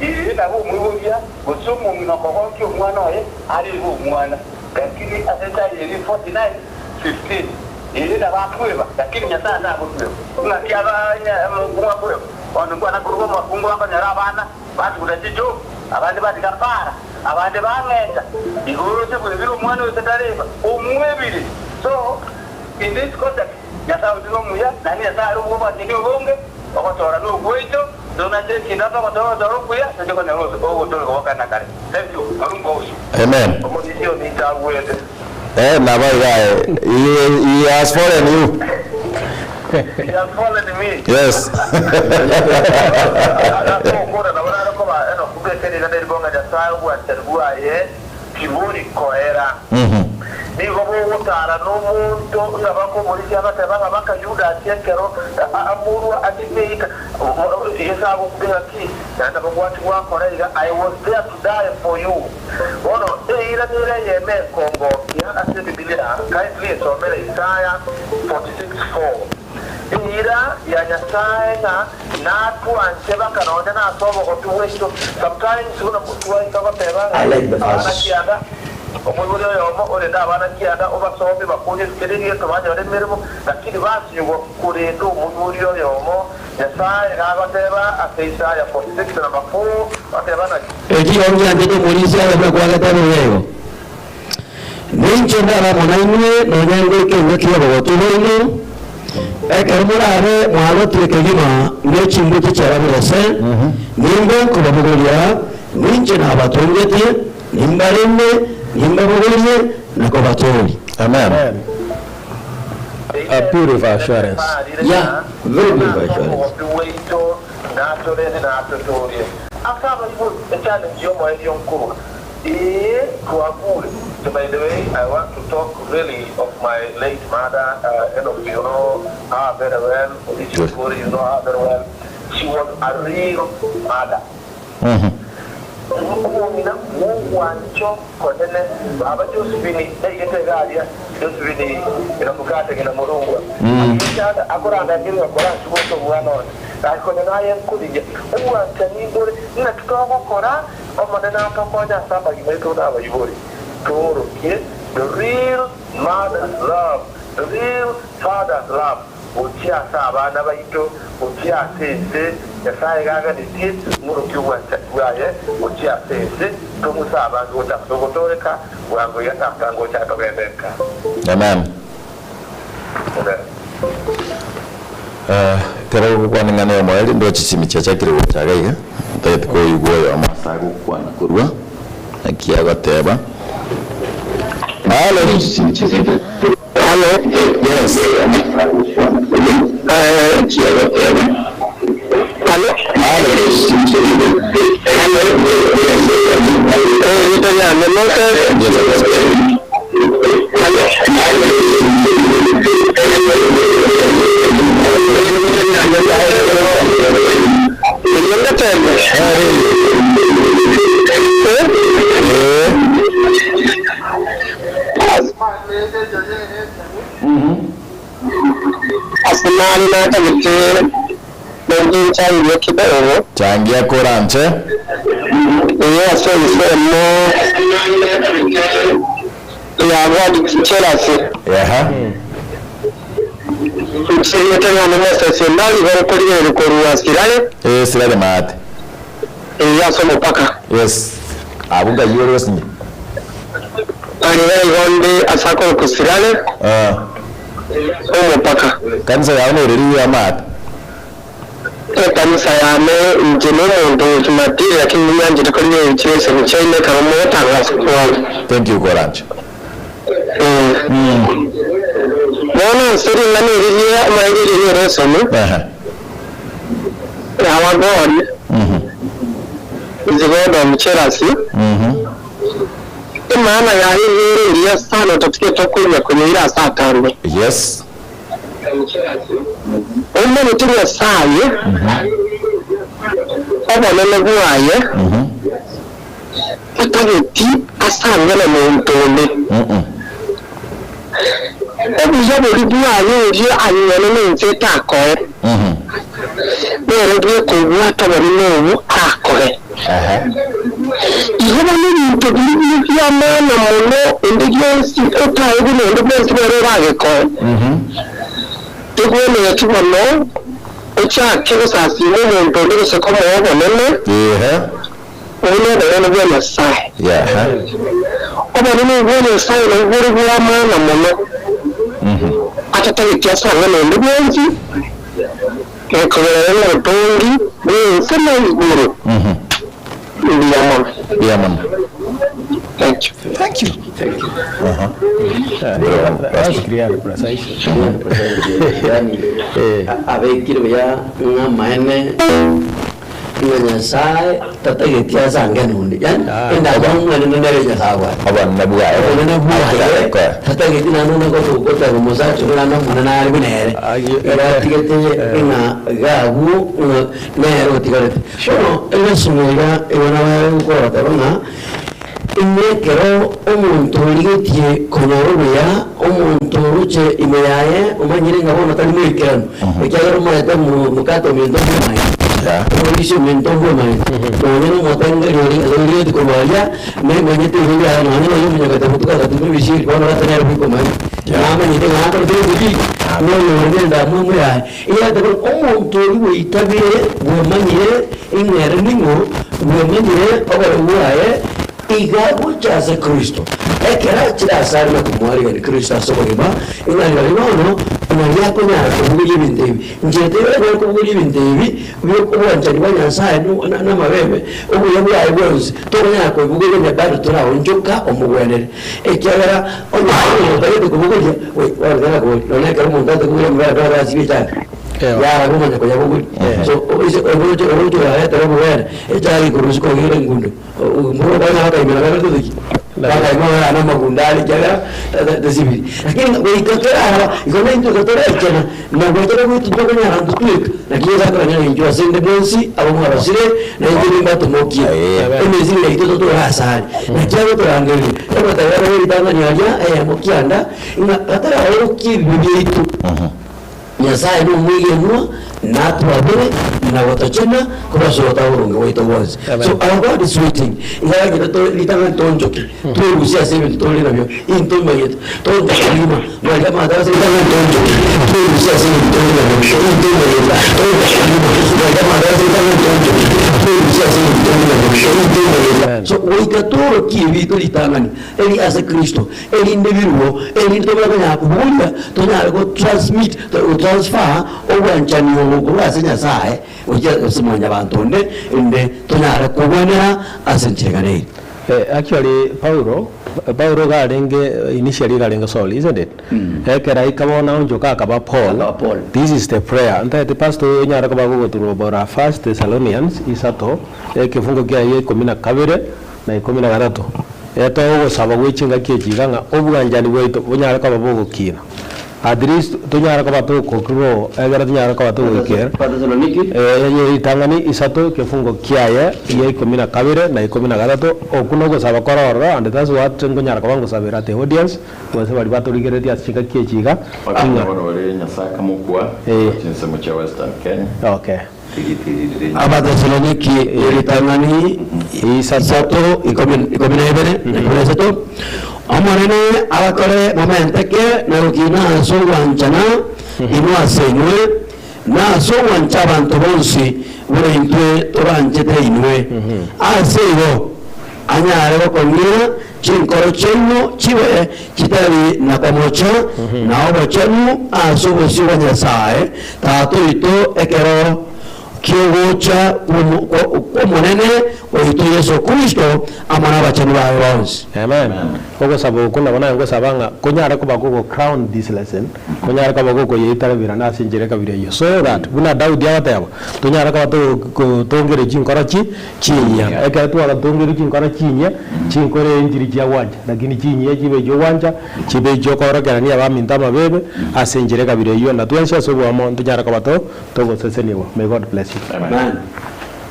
Ee, nabo omoiboria, gose omong'ina okogokia omwana oye, arebe omwana. Lakini ase Isaya eria 49:15, Ee, nabo akweba, lakini Nyasae tagotweba. Ng'aki aba omokungu akweba? Bono nkwana korwa omokungu akonyora abana, batuguta chijob, abande batiga para, abande bang'enta. Igo oroche bwebire omwana oyo tatareba, omwebire. So, in this context, Nyasae oito nomuya, naende Nyasae are obwanchani obonge, ogotoora nogwaito, tonache ekiina togotoora ogotoora okuya, toche konyora ogotooreka gwa kare na kare. Thank you. Marumba oyo. Amen. Omorisia ominto agwete. Eh, nabo iga aye. He, he has fallen you. He has fallen me. Yes. Ase ogokora nabo nare koba Enoku bweka rigana erimo ng'a Nyasae obwanchani bwaye tibori koera. Nigo bogotara nomonto ng'a bakomorisia agateba ng'a baka Yudasi ekero amorua achie eita Yeso agokwa ng'aki naende nabo gwachia gwakora iga I was there to die for you. Bono eira nere eyemo ekongokia ase Ebibilia kindly esomere Isaya 46:4. Eira ya Nyasae ng'a natwanche baka nonya nase obogotu bwaito. Sometimes buna twaisa goteba ng'a I like the abana verse. kianda, omoibori oyomo orende abana kianda, obasomie bakonye kera egento banyore emeremo, lakini basinyigwa korenda omoibori oyomo. Nyasae iga agoteba ase Isaya 46 number 4, oteba naki? Eki ongianchete omorisia abe buna kwagetebire igo. Ninche ndabe amo nainwe nonya ngoika engaki y'obogotu bwaino, ekero morabe mwarotire kegima ne chimbuche chiarabire se, nimbe nkobabogoria, ninche nabatongetie, nimbarende, nimbabogorie na kobatooria. Amen. A beautiful assurance. Yeah, very beautiful assurance. Obogotu bwaito natorende natotoorie. Ase abaibori, echallenge y'omoerio nkorwa Eeh twakure. So by the way I want to talk really of my late mother Enock you know her very well, Odhichi Okori you know her very well, she was a real mother. Omong'ina bw'ogwancho konene baba Josephine naigete iga aria Josephine ng'ina mokate ng'ina morungwa agichanda akoranda ng'ina koranche gocha omwana one gaki konya naye nkorigia obwanchani mbore ng'aki togokora Omonene atokonye ase amagima aito buna abaibori, toorokie the real mother's love, the real father's love gochia ase abana baito, gochia ase ense. Nyasae iga aganetie ng'orokie obwanchani bwaye gochia ase ense, tong'use abange gocha ase ogotooreka, bwango iga tata ngocha togende nka. Amen. Amen. Ekero ogokwana ing'ana y'omoerio, ndoche chimi chiachakire gocha iga iga, ntagete koigwa oyomo ase agokwana korwa naki agoteba. Halo. Halo. Yes. Halo. Halo. Halo. Eh, rito riane Moses. Yes. Changia koranche. Ehe. Eh, sirare maate. Yes. Abwo ng'ai ore osinye? Ah. Kanisa yao nere riria amaate? Ekanisa yane inche nomonto o Jumapili lakini ninyanchete korigereria chireseni chiaino ekero mogotangasa kwane. Thank you koranche. Bono ase ring'ana eri ria amarigererio y'eresoni, Ehe. our God is God of jealousy, emaana yaye nigo ere engiya sana totige tokoinya konyeira ase atambe. Yes. Omanyete Nyasaye, obonene bwaye, tatageti asange na monto onde. Obuya boria bwaye erio anyene nense etakoe, nere bweka obwate obonene obwo arakore. Igo bono ebinto biria bi'amaana mono onde gionsi otae buna onde bwensi nere oragekoe. Tegwenereti mono ochake gosasiima omonto onde gose komoa obonene, obwo nobonene bwa Nyasae. Obonene obwo bwa Nyasae nabwo bore bw'amaana mono. Atatageti asang'ane onde bwensi, gekogera ere nobotongi bw'ense na igoro. Mbuya mono. Mbuya mono. Thank you. Thank you. Thank you. That's clear and precise. Yani, abekire buya ng'a amaene ng'a Nyasaye tatageti asange nonde. Yani, endamwamu omwenene nere Nyasaye bwaye. Obonene bwaye. Obonene bwaye Atigarekoe. tatageti naende onde goteba omosacha oria naende omonene are buna ere. Iga atigete ng'a iga abwo ng'a nere otigarete. Bono egesimo iga igo nabo egokora ng'a Inwe ekero omonto origetie konyora obuya, omonto oroche ime yaye omanyire ng'a bono tari moikeranu, ekiagera omorete omokate ominto mbwemaete, omorisia ominto mbwemaete, nonya nomotengeri oria origetie korwa aria, nemanyete igo riaye nonya nonya omonyagete botuko agatuma ebisieri bono gatari nere bwekomanya, namanyete ng'a nakorete gento ki? Noyore nendamwamu yaye. Eyarete bono omonto oria bweitabire bwemanyire ing'a ere ning'o, bwemanyire oboreu bwaye, iga agocha ase Kristo. Ekero achire asare na komoarigania Kristo ase obogima, ing'a rirorio bono nario akonyara kobogoria ebinto ebi. Inchera teiyo oranyare kobogoria ebinto ebi bi'obwanchani bwa Nyasae namabebe, obuya bwaye bwonsi, tokonyara kobibogoria onye bado toraonchoka omogwenere. Ekiagera onye omonto otagete kobogoria, oi, bono tarakoboria, nonya ekero omonto atagete kobogoria amabere akaba arasibie echagi, yara komanya koyabogoria. So, oise oroche oroche oraretera omobere, echagi korusia kogera engundo, mboro okonyora bakaimera baberete ki? Bakaima amabere na amagundo are ekiagera tasibiri. Lakini goika keraraba, igo naintwe iga torechena, na gochena gwaito tokonyara ntotweka, naki Yeso akoranyora intwe ase inde bwensi aba mwabasire, na intwe nimbatomokie. Emesiri yaito totore asare, naki agotorangeria, egotebia abe ritang'ani aria eyemo kianda, ng'a bataraorokia ebibe biaito. Nyasae nomwegenwa, natwabere na gotochena korwa ase ogotaba oboronge bwaito bwonsi. So our God is waiting. Iga agachete to ritang'ani toonchoke, twerusie ase ebinto tore nabio, intomanyete, toonchoke kegima, mwaria amato ase ritang'ani toonchoke, twerusie ase ebinto tore nabio, intomanyete, toonchoke kegima, mwaria amato ase ritang'ani toonchoke, twerusie ase ebinto tore nabio, intomanyete. So goika toorokie ebito ritang'ani eri ase Kristo, erinde biruo, erinde tobare konyara koboria, tonyare go transmit, go transfer obwanchani obo korwa ase Nyasae gochia ase mwanyabanto onde, erinde tonyare kogwenera ase enchera egana eye. Actually Paulo, Paulo iga arenge initially iga arenge Saul, isn't it? Ekero aika bono aonchoka akaba Paul, Akaba Paul. this is the prayer. Ntaete pastor oyo onyare koba agogoturobora First Thessalonians isato, ekefungo kiaye ikomi na kabere na ikomi na gatato. Etoe ogosaba gwe chingaki echi iga ng'a obwanchani bwaito bonyare koba bogokiina. At least tonyare koba tokogrow egere tonyare koba togoikera eye ritang'ani isato ekefungo kiaye gia ikomi na kabere na ikomi na gatato okwo nogosaba kore ororo and that's what nkonyara koba ngosabera the audience gose baria batorigereretie ase chingaki echi iga ng'a Bono ore Nyasae akamokwa Eh. chinsemo chia Western Kenya. Okay. Abathesaloniki ritang'ani isato ikomi na ibere na ikomi na isato, Omonene abakore momenteke na gokina ase ogwanchana inwe ase inwe, na ase ogwancha abanto bonsi, buna intwe tobanchete inwe. Ase igo anyare gokong'ia chinkoro chiaino chibe chitari na komocha, na obochenu ase obosio bwa Nyasae Tata oito ekero ki'ogocha kw'Omonene oito Yeso Kristo amo nabachenu baye bonsi. Amen. Ogosaba okwo nabo naye ngosaba ng'a konyare koba gogo crown this lesson, konyare koba gokoyeitarabera ase enchera ekabira eyio, so that buna Daudi agoteba, tonyare koba togotongeria chinkoro chi chinyia. Ekero twagatongeirwe chinkoro chinyia, chinkoro enchiri chia gwancha, lakini chinyia chibe echiogwancha, chibe echiokorokerania abaminto amabebe, ase enchera ekabira eyio, na twensi ase oboamo ntonyare koba to togosesenigwa. May God bless you. Amen.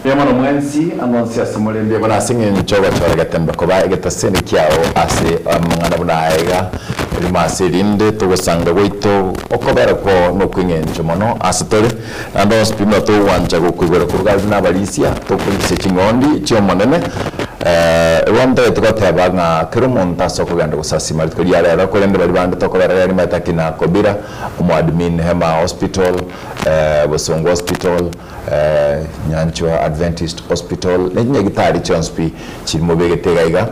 Mbuya mono mwensi, amo onsi ase more mbuya mono ase eng'encho ogochora egetembe koba egetaseni kiao ase amang'ana buna aya iga, erimo ase erinde togosanga gwaito okobera kwao nokw'eng'encho mono ase tore. Naende onsi pi buna togwancha gokoigwera korwa gari buna abarisia, tokorisia ching'ondi chi'Omonene. Igo ntagete goteba ng'a kera omonto ase okogenda gosasima rituko ria rero, korende baria bande tokobera rero nimanyete akina Kobira, omoadmin Hema Hospital, Bosongo Hospital, Nyanchwa Adventist Hospital, ne chinyagitari chionsi pi chiri mobegete iga iga.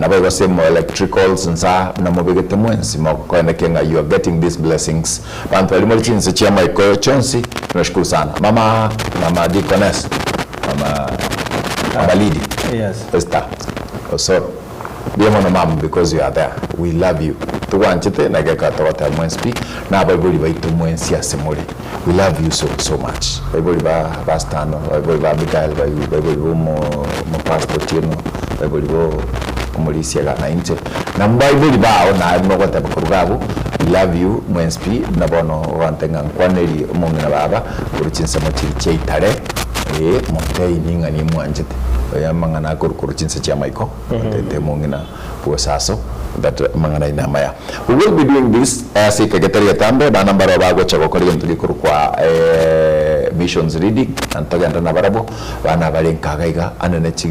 Naboigo ase mo electricals nsa buna mobegete mwensi mokoeneke ng'a you are getting these blessings. Banto baria more chinse chi'amaiko chionsi tunashukuru sana. Mama mama Deaconess, mama mama Lydia, Yes. Esther, Osoro, mbuya mono mum because you are there. We love you. Togwanchete na egeka togoteba mwensi pi na abaibori baito mwensi ase more. We love you so so much. Baibori ba ba Stano, baibori ba Abigail, baibori ba omo omopastor Otieno, baibori bo omorisia iga na inche, na mbaibori bao naye buna ogoteba korwa iga abwo, we love you mwensi pi, buna bono ogante ng'a nkwanerie omong'ina baba korwa chinsemo chiria chia Itare, ee motebie ning'a nimwanchete, oyo amang'ana akorwa korwa chinse chi'amaiko, otete omong'ina bw'osaso that amang'ana aino amaya. We will be doing this ase eke getari getambe, abana mbarabwo bagocha gokora egento gekorokwa missions reading, na ntogende nabarabwo, abana bare nkaga iga, anene chi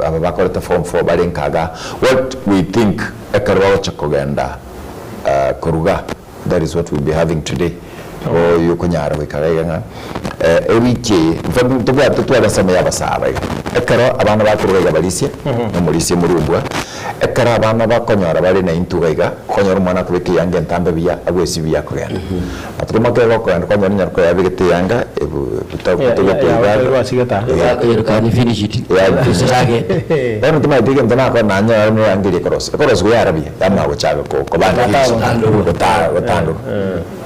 aba bakorete form four bare nkaga, what we think ekero bagocha kogenda koruga, that is what we will be having today. Oyo okonyara goika iga iga ng'a ewiki eye, in fact ntobwate totware ensemo ya abasaaba iga, ekero abana bakoruga iga barisie, na omorisia omorumbwa, ekero abana bakonyora bare na intwe iga iga, okonyora omwana akobeka eyanga entambe buya, agwesibia buya akogenda. Matuko make iga okogenda okonyora onye koyabegete eyanga ebu butogete iga. Bono timanyeti egento nakora nanyora eyanga eria ekorosia, ekorosia yarabia, yamanya gochaka koba gotandorwa.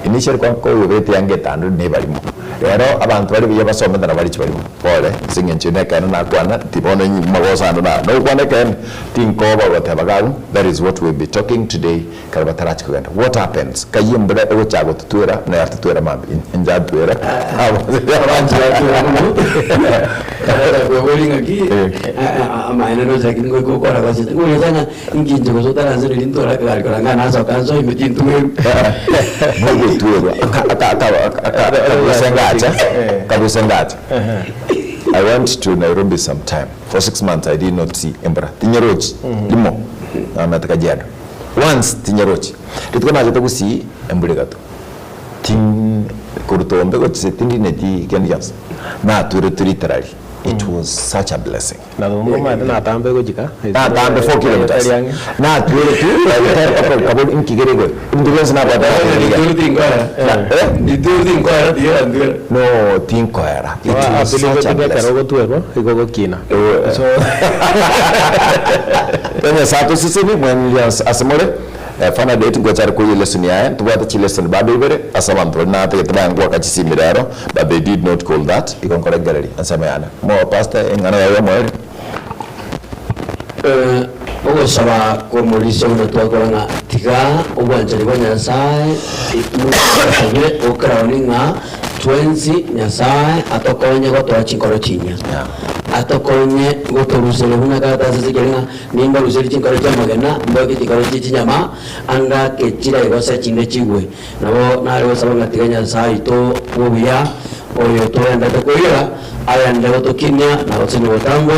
Initially kwamboka oyobete yanga etandori nebarimo. Rero abanto bare buya basomete nabo barichi barimo. Pole ase eng'encho ere nekeene nakwana nti bono inye magoso ande na nogokwana ekeene tinkoba goteba iga abwo that is what we be talking today ekero batarachi kogenda. What happens kayie embura egochaka gototwera buna yatotwera mambia inche atwera Kweboria ng'aki amaene nocha lakini ngoika okora gose ng'oria ng'a Inki inche gose otaranseneria ntore akagari korwa ng'a nasoka nsoe ime tintwerwa. Nogotwerwa akabuse ngacha akabuse ngacha I went to Nairobi some time for 6 months I did not see embura tinyerochi rimo namete Kajiado once tinyerochi rituko nachete gusii embura egatwa tin korwa Tombe gochia tindineti kende gionsi natweretwe literally it was such a blessing. Na thumba omanyete natambe gochika Natambe 4 kilometers. Etari ang'e. Natwire tu kabori nkigere igoro. Ebinto bionsi nabwate Ndituri nakigera. tinkoera. Eh? Ndituri tinkoera tiga yantwera. No tinkoera. It was such a Apili ekero blessing. ogotwerwa igo ogokina. So Nyasaye atosesenie mwenye ase more Fana date ngochare koyia elesson yaye ntobwate chilesson bado ibere ase abanto baria natagete baye chisimi rero but they did not call that igo nkorengereria ensemo yane mo pastor eng'ana yaye yomoerio. Ogosaba kw'omorisia buna twakora ng'a tiga obwanchani bwa Nyasae twasabire gokeraoni ng'a twensi Nyasae atokonye gotoa chinkoro chinyia, atokonye gotoruseria buna karatasi ase ekeri ng'a Nimbaruserie chinkoro chi'amagena, mboeke chinkoro chie chinyama, anga ake chiraigose chinde chigwe. Nabo nare gosaba ng'a tiga Nyasae oito bw'obuya, oyo toendete koira, aende gotokinia na gosenia botambe,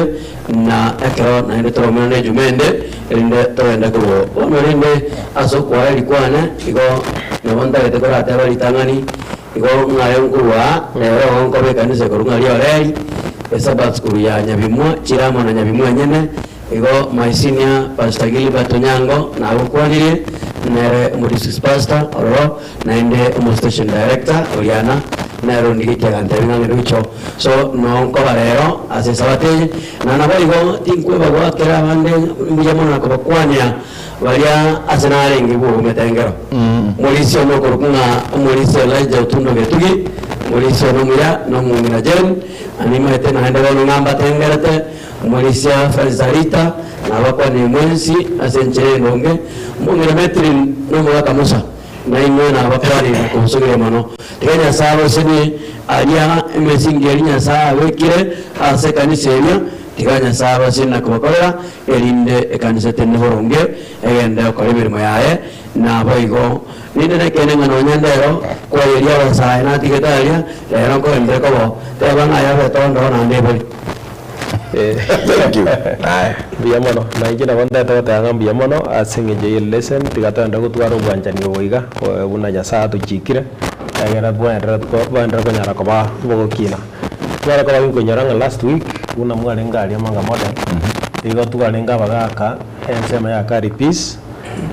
na ekero naende toromere nejuma ende, erinde togende korwa oo. Bono rende ase okwaeri kwane, igo nabo ntagete korateba ritang'ani, igo ng'aye nkorwa aa, rero igo nkoba ekanisa ekorwa ng'a Rioreri, Esabbath school ya Nyabimwa, chire amo na Nyabimwa enyene, Igo my senior pastor Gilbert Onyango nagokwanirie, nere omo district pastor ororo, naende omo station director Oriana, nere ondigetie agantebia ng'a ng'ende gochia oo. So noo nkoba rero ase esabato eye, na naboigo tinkweba goakera abande mbuya mono na kobakwania baria ase narenge bw'ogoumete engero. Omorisia one okorokwa ng'a omorisia Elijah Otundo Getugi, omorisia one omuya na omong'ina Jane, na nimaete naende bono ng'a mbatengerete, Omorisia Francis Arita, nabakwanire mwensi ase enchera endonge, omong'ina Metrin na omogaka Musa, nainwe nabakwanire na kobosogeria mono. Tiga Nyasae abasenie aria emesingi eria Nyasae abekire ase ekanisa eria, tiga Nyasae abasenie na kobakorera, erinde ekanisa etenene boronge, egende gokora emeremo yaye. Naboigo ninde nekeene ng'a nonya ndero kwayeria abasae natigete aria, rero nkogenderere koba oo. Teba ng'a aye obete ondoo naende ebori. Thank you. Aye. Mbuya mono. Na inche nabo ntagete goteba ng'a mbuya mono ase eng'encho ye lesson, tiga togende gotwara obwanchani obo iga, buna Nyasaye atochikire, egere bwaenderere bwaenderere konyara koba bogokina. Tware koba ginkonyora ng'a last week, buna mwarenge aria Manga Model, Igo twarenge abagaka ensemo ya Kari Peace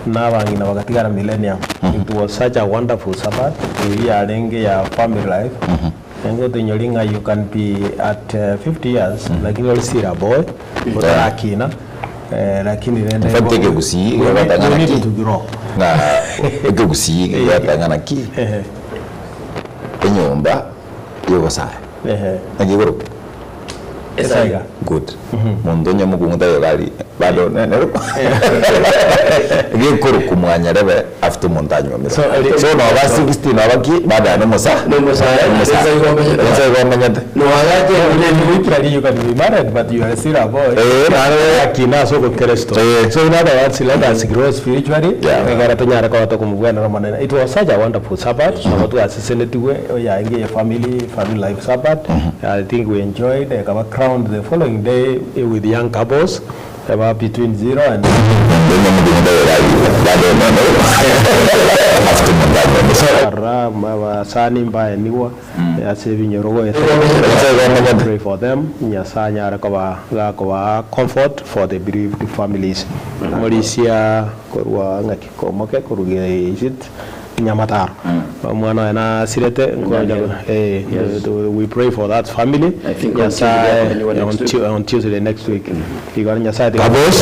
na abang'ina bagatigara Millennium. It was such a wonderful Sabbath, eyio yarenge ya family life. Naende gotoinyori ng'a you can be at 50 years lakini ore still a boy, otarakina lakini rende In fact, ekegusii we gegatang'ana need ki? to grow. Ng'a ekegusii gegatang'ana ki? Enyomba yogosaya. Naki ekorokwa? Esaiga. Good. Monto onye omokungu taiyo gari bado nere gekorokwa mwanyarebe after omonto anywomirwe. So, eri- So noba 60 noba ki bado aye nomosa Nomosae, nomosae. ensa igo omenyete. Ensa igo omenyete. Noagache Literally you can be married but you are still a boy. Eh, naende- Akina ase obokristo. Eh. So in other words, let us grow spiritually. Yeah. Ekero tonyare koba tokomobwenera Omonene. It was such a wonderful Sabbath. Nabo twasesenetigwe oyaenge ye family, family life Sabbath. I think we enjoyed ekaba crowned the following day with young couples about between 0 and Ara abasani mbaenigwa ase ebinyoro goeta. Pray for them Nyasaye anyare koba gakobaa comfort for the bereaved families. Morisia korwa ng'aki komoke korwa is it Nyamataro omwana oye nasirete nkonya eh, we pray for that family. I think on Nyasaye Tuesday, on, next week. on Tuesday next week. Igo Nyasaye tiga- Couples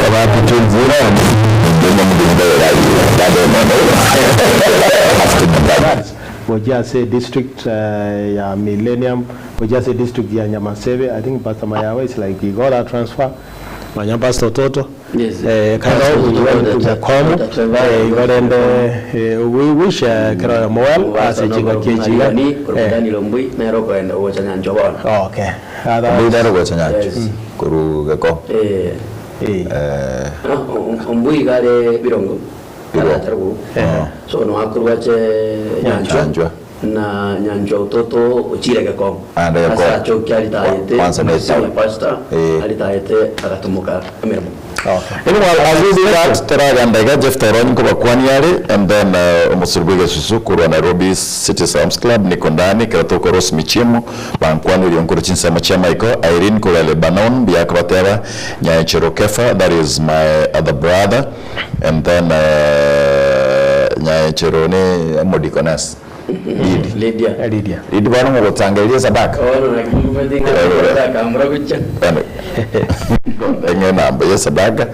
about between 0 and Gochia ase district ya Millennium, gochia ase district ya Nyamasebe. I think Pastor Mayawa is like he got a transfer. Manya Pastor Toto. Yes. Eh, kind Pastor of we went to Toto, the com. Dr. Trevor. Eh, igo rende we wish kero Moel ase chinga kiechiga. Ni Daniel Ombui nero okoenda gocha Nyanchwa bono. Okay. Otherwise, Mbui gocha Nyanchwa Yes. koru geko. Eh, eh, no, Ombui gare Birongo. Birongo. Atarabu. Eh. So no akorwa che Nyanchwa. Nyanchwa. Na Nyanchwa Ototo ochire Gekongo. Ande Gekongo. Ase achoki aritaete. Kwanza ne Senior pastor Eh. aritaete agatomoka emeremo. Okay. Meanwhile, as we do that, toragandaiga Jeff Tyrone nkobakwani are and then omosuri bwa egesusu korwa Nairobi City Sam's Club niko ndani ekero tokora ase michiemo bankwanirie nkore chinsemo chia maiko Irene korwa Lebanon mbuya kobateba Nyaechero Kefa that is my other brother and then Nyaechero ne omodikoness Lidi Lydia. Lydia. Lidi bono mogotsangereria esadaka Bono naki ngumete ng'a akamura gochia. Eng'e enamba ya esadaka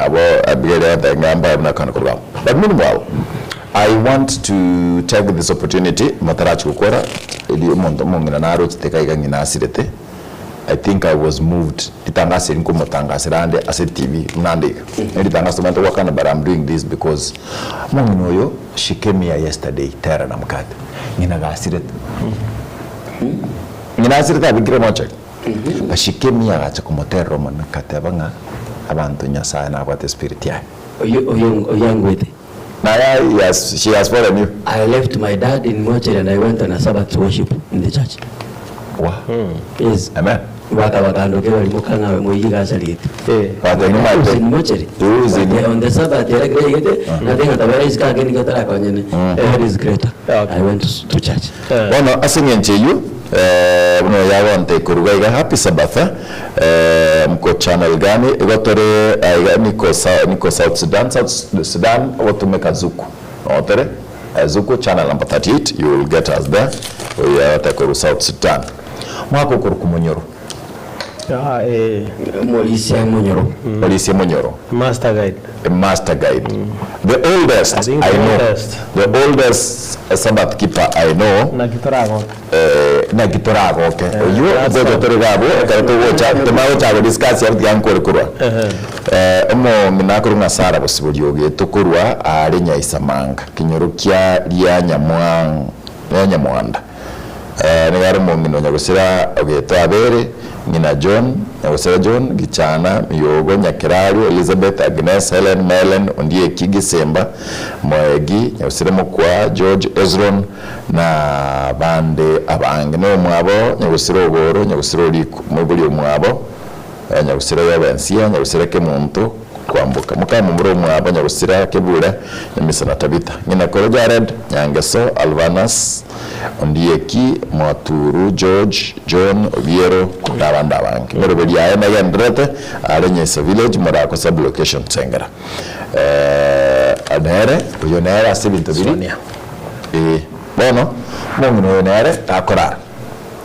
abo Abigail agotebi ng'a mbae buna akana korwa amo. But meanwhile, I want to take this opportunity motarachi gokora eri omonto omong'ina narochete iga iga ng'ina asirete I think I was moved ritangaso eri nkomotangasera ande ase TV buna ande iga neritangaso tomanyete goakana but I'm doing this because omong'ina oyo she came here yesterday tera na mkate ng'ina gasirete ng'ina asirete abekire mochari but she came here agacha komoterera omonene akateba ng'a abanto Nyasaye nabwate spirit yaye. Oyio oyio oyio angwete. Naye he has, she has fallen you. I left my dad in mortuary and I went on a Sabbath worship in the church. Wa. Yes. Amen. Baka bakandoke bari mukang'awe moigi gasarigete. But I was in mortuary. Who is in- But on the Sabbath era kire nothing atabera is ka kini katara konyene. God is greater. Okay. I went to, to church. Bono ase eng'encho eyio eh, buna oyagonte koruga iga happy Sabbath eh, eh, mko channel gani igo tore aiga niko, sa, niko South Sudan South Sudan ogotumeka Zuku notore eh, Zuku channel number 38 you will get us there oyagote koru South Sudan mwaka okoruka omonyoro Ah, eh, Morisia Munyoro. Morisia Munyoro master guide. a master guide the oldest I think I the know oldest. the oldest Sabbath keeper I know Naki toragoka. eh, naki toragoke oywo that's ngocha all. tore gabo ekero togocha tomagocha go discuss yabo tiga nkore korwa eh, omong'ina akorwa ng'a Sarah Bosibori ogetwe korwa are Nyaisamanga kinyoro kia ria Nyamwang ria Nyamwanda eh, nigo are omong'ina o Nyagosira ogetwe Abere ng'ina John Nyagosira John Gichana Miyogo Nyakerario Elizabeth Agnes Helen Melen Ondieki Gisemba Moegi Nyagosira Mokwa George Ezron na bande abange. Na omwabo Nyagosira Ogoro Nyagosira Oriko moibori omwabo Nyagosira Yobensia Nyagosira Kemonto Kwamboka mokamomura omwabo Nyagosira Kebure Nyamisa na Tabitha ng'ina koro Jared Nyangeso Alvanus Ondieki, Mwaturu, George, John, Obiero, na abande abange. Emeroberi yaye negendererete are Nyaisa Village, Morako Sub-location, Sengera. Nere, oyo nere ase ebinto biria. Sonia. Ee, bono, omong'ina oyo nere takorara,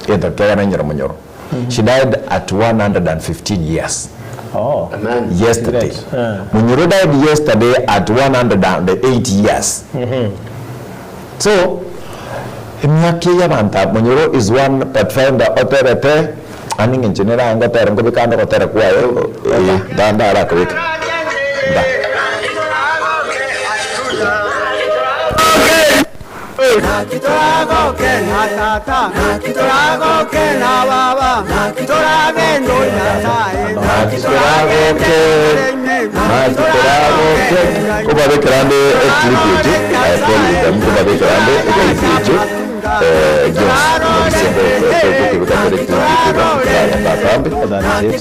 egento kiagana enyoro monyoro. She died at 115 years. Oh. Amen. Yesterday. Great. Eh. Munyoro died yesterday at 108 years. So, emiaka eye abanto aba, Munyoro is one pathfinder oterete, ani ng'encho nere ange otere nkobeka ande ogotera kwaye, eh, nda ndarakobeka. Nda. Naki toragoke na tata, naki toragoke na baba, naki toragende o Nyasaye, Naki toragoke, naki toragoke. Kobabekera ande eclip eche, I tell you them, kobabekera ande eclip eche, eh, gionsi, nobisembe, tokebeka tere eclip eche iga, togenda atambe, egere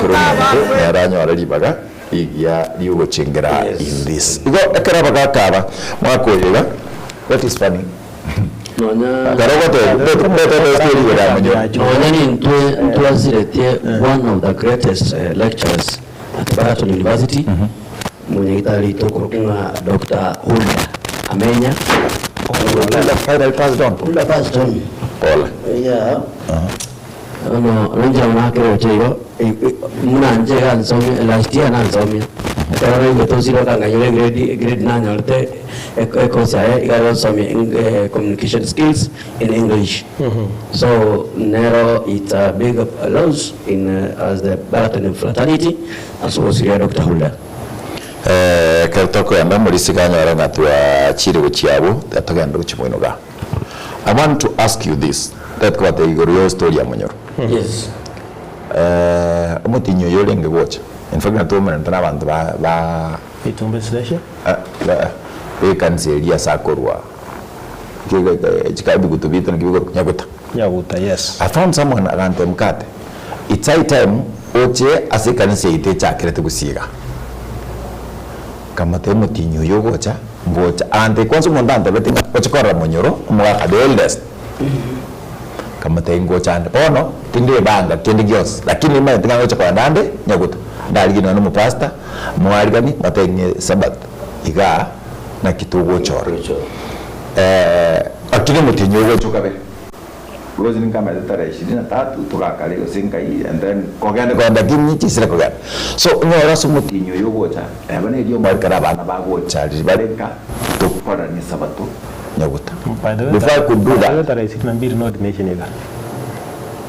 kera omonto nere anyore ribaga rigiya riogochengera in this. Igo ekero abagaka aba mwaka oyo iga, what is funny, Nonya ekero ogoteba, ndetete estory igoro ya Munyoro. nonya nintwe ntwasiretie one of the greatest eh, lecturers at Baraton University monyagitari tokorokwa ng'a Dr. Hulda Amenya Hulda finally passed on. Hulda passed on. Pole. Yeah. Bono ninche nabo nakeroche igo, buna inche iga nsomia last year nansomia, ekero naigwete osire okanganyora egrade egrade nanyorete eko ecourse yaye iga agonsomia eng communication skills in English. So nero it's a big loss in as the Baraton fraternity ase ogosiria Doctor Hulda. Ekero tokogenda morisiga anyore ng'a twachire gochia abwo, tiga togende gochia moino igaa. I want to ask you this, tari kobatebia igoro ya story ya Munyoro. Yes. Eh, omotinyi oyo orenge gocha, in fact natwomeranete na abanto ba ba Itumbe Station. eh, ba bekanisa eria ase akorwa chikabi biguto biaito naki bikorokwa Nyaguta. Nyaguta, yes. I found someone agantebia mokate, it's high time oche ase ekanisa yaito echakerete gosiega. Nkamotebia omotinyi oyo ogocha, ngocha, agantebia kwanza omonto antebeti ng'a oche korora monyoro omogaka the eldest. Nkamotebia ngocha ande, bono tindebanga kende gionsi, lakini nimanyete ng'a ngocha kogenda ande Nyaguta, ndarigie nonya na omopastor, mwarigani, motebie ng'a esabato igaa naki togochora. Lakini omotienyi ogocha okabere. Because ninkamanyete tarehe ishirini na tatu togakare gose nkai and then kogenda kogenda lakini chisire kogenda. So onyore ase omotienyi oyo ogocha eba neri omware ekero abana bagocha riria bare nka tokorania esabato nyaguta. By the way, Before I could do by the way, that, tarehe ishirini na mbili no ordination iga.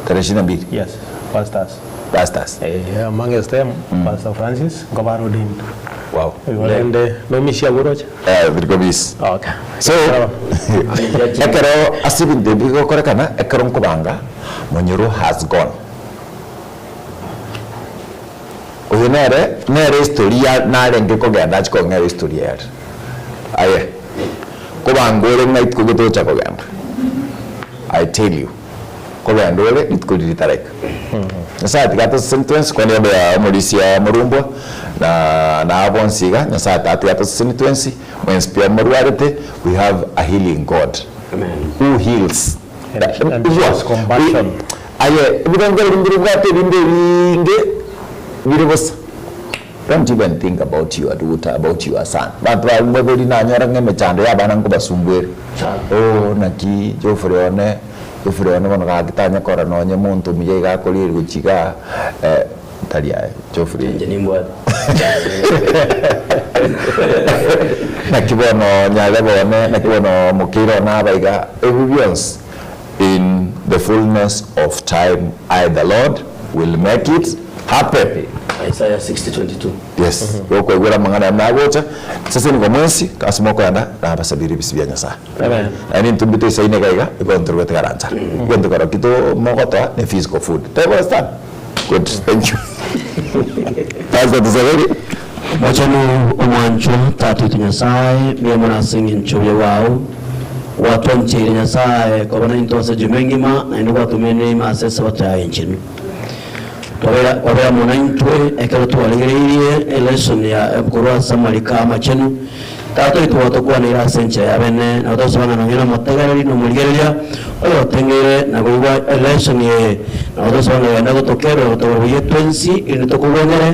tarehe ishirini na mbili Yes, pastors. pastors. Eh, amongst them, Pastor Francis nkoba ordained. Wow. Igo rende nomisia gorocha. Eh, biriko bis. Okay. So, ekero ase ebinto ebi bigokorekana, ekero nkobanga, Monyoro has gone. Oyo nere, nere history ya narenge kogenda achi kong'era history ere. Aye, kobanga ore ng'a rituko gete ocha kogenda. I tell you, kogenda ore rituko riria ritaraika. Nyasaye tiga atoseseni twensi, kwa niaba ya omorisia Morumbwa, na na aba bonsi iga, Nyasaye tatiga atoseseni twensi, mwensi pi amorwarete, we have a healing God Amen. who heals. And- and Igwa, shows compassion. we- aye, ebirengero binde bibwate ebinde ebinge bire bosa. Don't even think about your daughter, about your son. Banto ba mwebori nanyora ng'a emechando ya abana nkobasumbwere. Oh, naki Geoffrey one, Geoffrey one bono gaki tanya korora nonye monto omuya iga akorire gochia igaa, eh, tari aye Geoffrey. Inche nimbwate. Naki bono nyare bone, naki bono mokeire one aba iga, ebi bionsi in the fullness of time I the Lord will make it happen. Isaiah 60:22. Yes, gokoigwera amang'ana aya nagocha, seseni kwa mwensi, ase mokoenda, nabasabire ebisi bia Nyasaye. Amen. Naende intwe mbito isaine iga iga, igo ntorwe tigara nchara. Igo ntokora ki to mogotoa ne physical food. Taibo understand? Good, thank you. Pastor Tusaberi. Mochenu omwanchwa Tata oito Nyasae, mbuya mono ase eng'encho y'obuya bwao, gwatwancheire Nyasae koba naintwe ase ejuma engima, naende gwatomenire ime ase esabato yaye enchenu. Twabera kwabera amo naintwe ekero twarigereirie elesson ya korwa ase amariko amachenu. Tata oito gwatokwaneire ase enchera ya bene, na gotosaba ng'a nonye nomotegereri na omorigereria oyotengeire na koigwa elesson eye, na gotosaba ng'a genda gotokerera gotogora buya twensi erinde tokogwenere,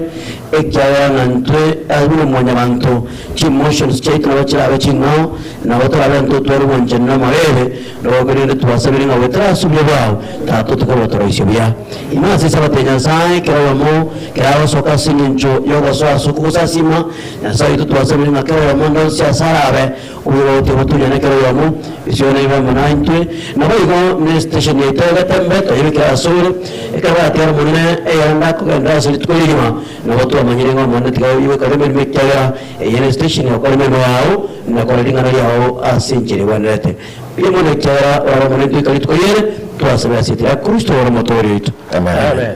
ekiagera ng'a ntwe ase buna mwanyabanto chi-emotions chiaito nabo chirabe ching'ao, nabo torabe ntotware obwanchani na amabebe, nabo korende twasabire ng'a goetera ase obuya bwao, Tata otokorere gotoroisia buya. Ime ase Esabato ya Nyasae, kera oyomo kera agosoka ase engencho y'ogosoa ase okogosasima, Nyasae oito twasabire ng'a kera oyomo onde onsi ase arabe obuya bw'ogotiga botunyane kera oyomo, isiko naibe amo naintwe. Naboigo ne station yaito ya Getembe twayebekire asore, ekero baratigare Omonene eyende akogenda ase rituko rigima, nabo twamanyire ng'a Omonene tiga oigwe kore emeremo ekiagera eye ne station ya gokora emeremo yao na kora ring'ana riao ase enchera egwenerete. Mbuya mono ekiagera orare Omonene toika rituko riere, twasabire ase erieta ria Kristo ore Omotoori oito. Amen. Amen.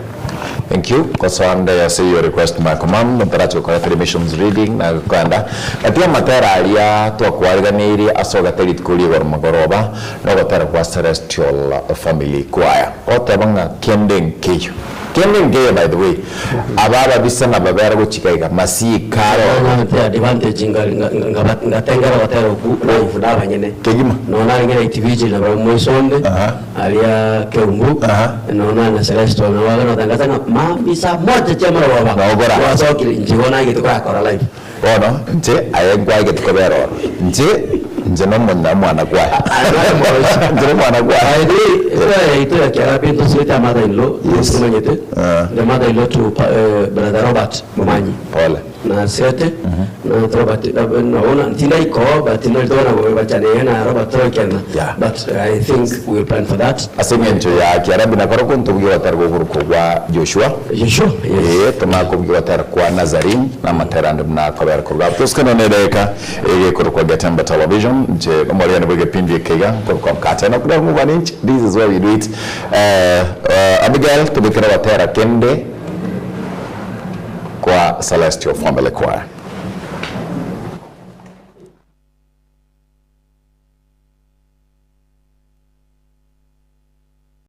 Thank you. Kosoa ase your request my command ntarache gokora three missions reading na gokenda gati amatera aria twakwariganeirie ase ogete rituko ria igoro magoroba na ogotera kwa Celestial Family Choir goteba ng'a kende nkeiyo kende nkeiyo by the way aba ababisa na babera gochika iga masika aro Nang'ete advantage nga- nga- nga- ngatengera ogotera okwo live nabanyene Kegima. Nonya narenge na Itibichi na barabwo moisonde Aha. Aria Keumbu, Aha. nonya na Celestial nabo bagenda gotangasa ng'a mambia saa moja chia marogoba Nogokora. gwasokire inche bono naigete korakora live. Bono inche aye nkwaigete kobera oro, inche inche nomonene omwana kwaya. Inche nomwana kwaya. By the way, ekwaya yaito ya Kiarabi ntosirete a mother in law, Yes. tomanyete, Ah. the mother in law to pa- eh, brother Robert Momanyi. Pole. Nasete na Robert naona tindaiko but nolitona bachane na Robert Tolkien Yeah. but I think we'll plan for that. Ase eng'encho ya Kiarabi nakorokwo ntobugia ogotera gokorokwo gwa Joshua. Joshua, yes. Ee, tonakobugia ogotera kwa Nazarene, na amatera ande buna akobera korwa abwo. Tosikane na edageka egekorokwa Getembe Television, inche omoragani bw'egepindi eke iga nkorokwa Mkate na kura ng'ubane inche, this is where we do it. Eh, eh, Abigail, tobekere ogotera kende kwa Celestial Family Choir.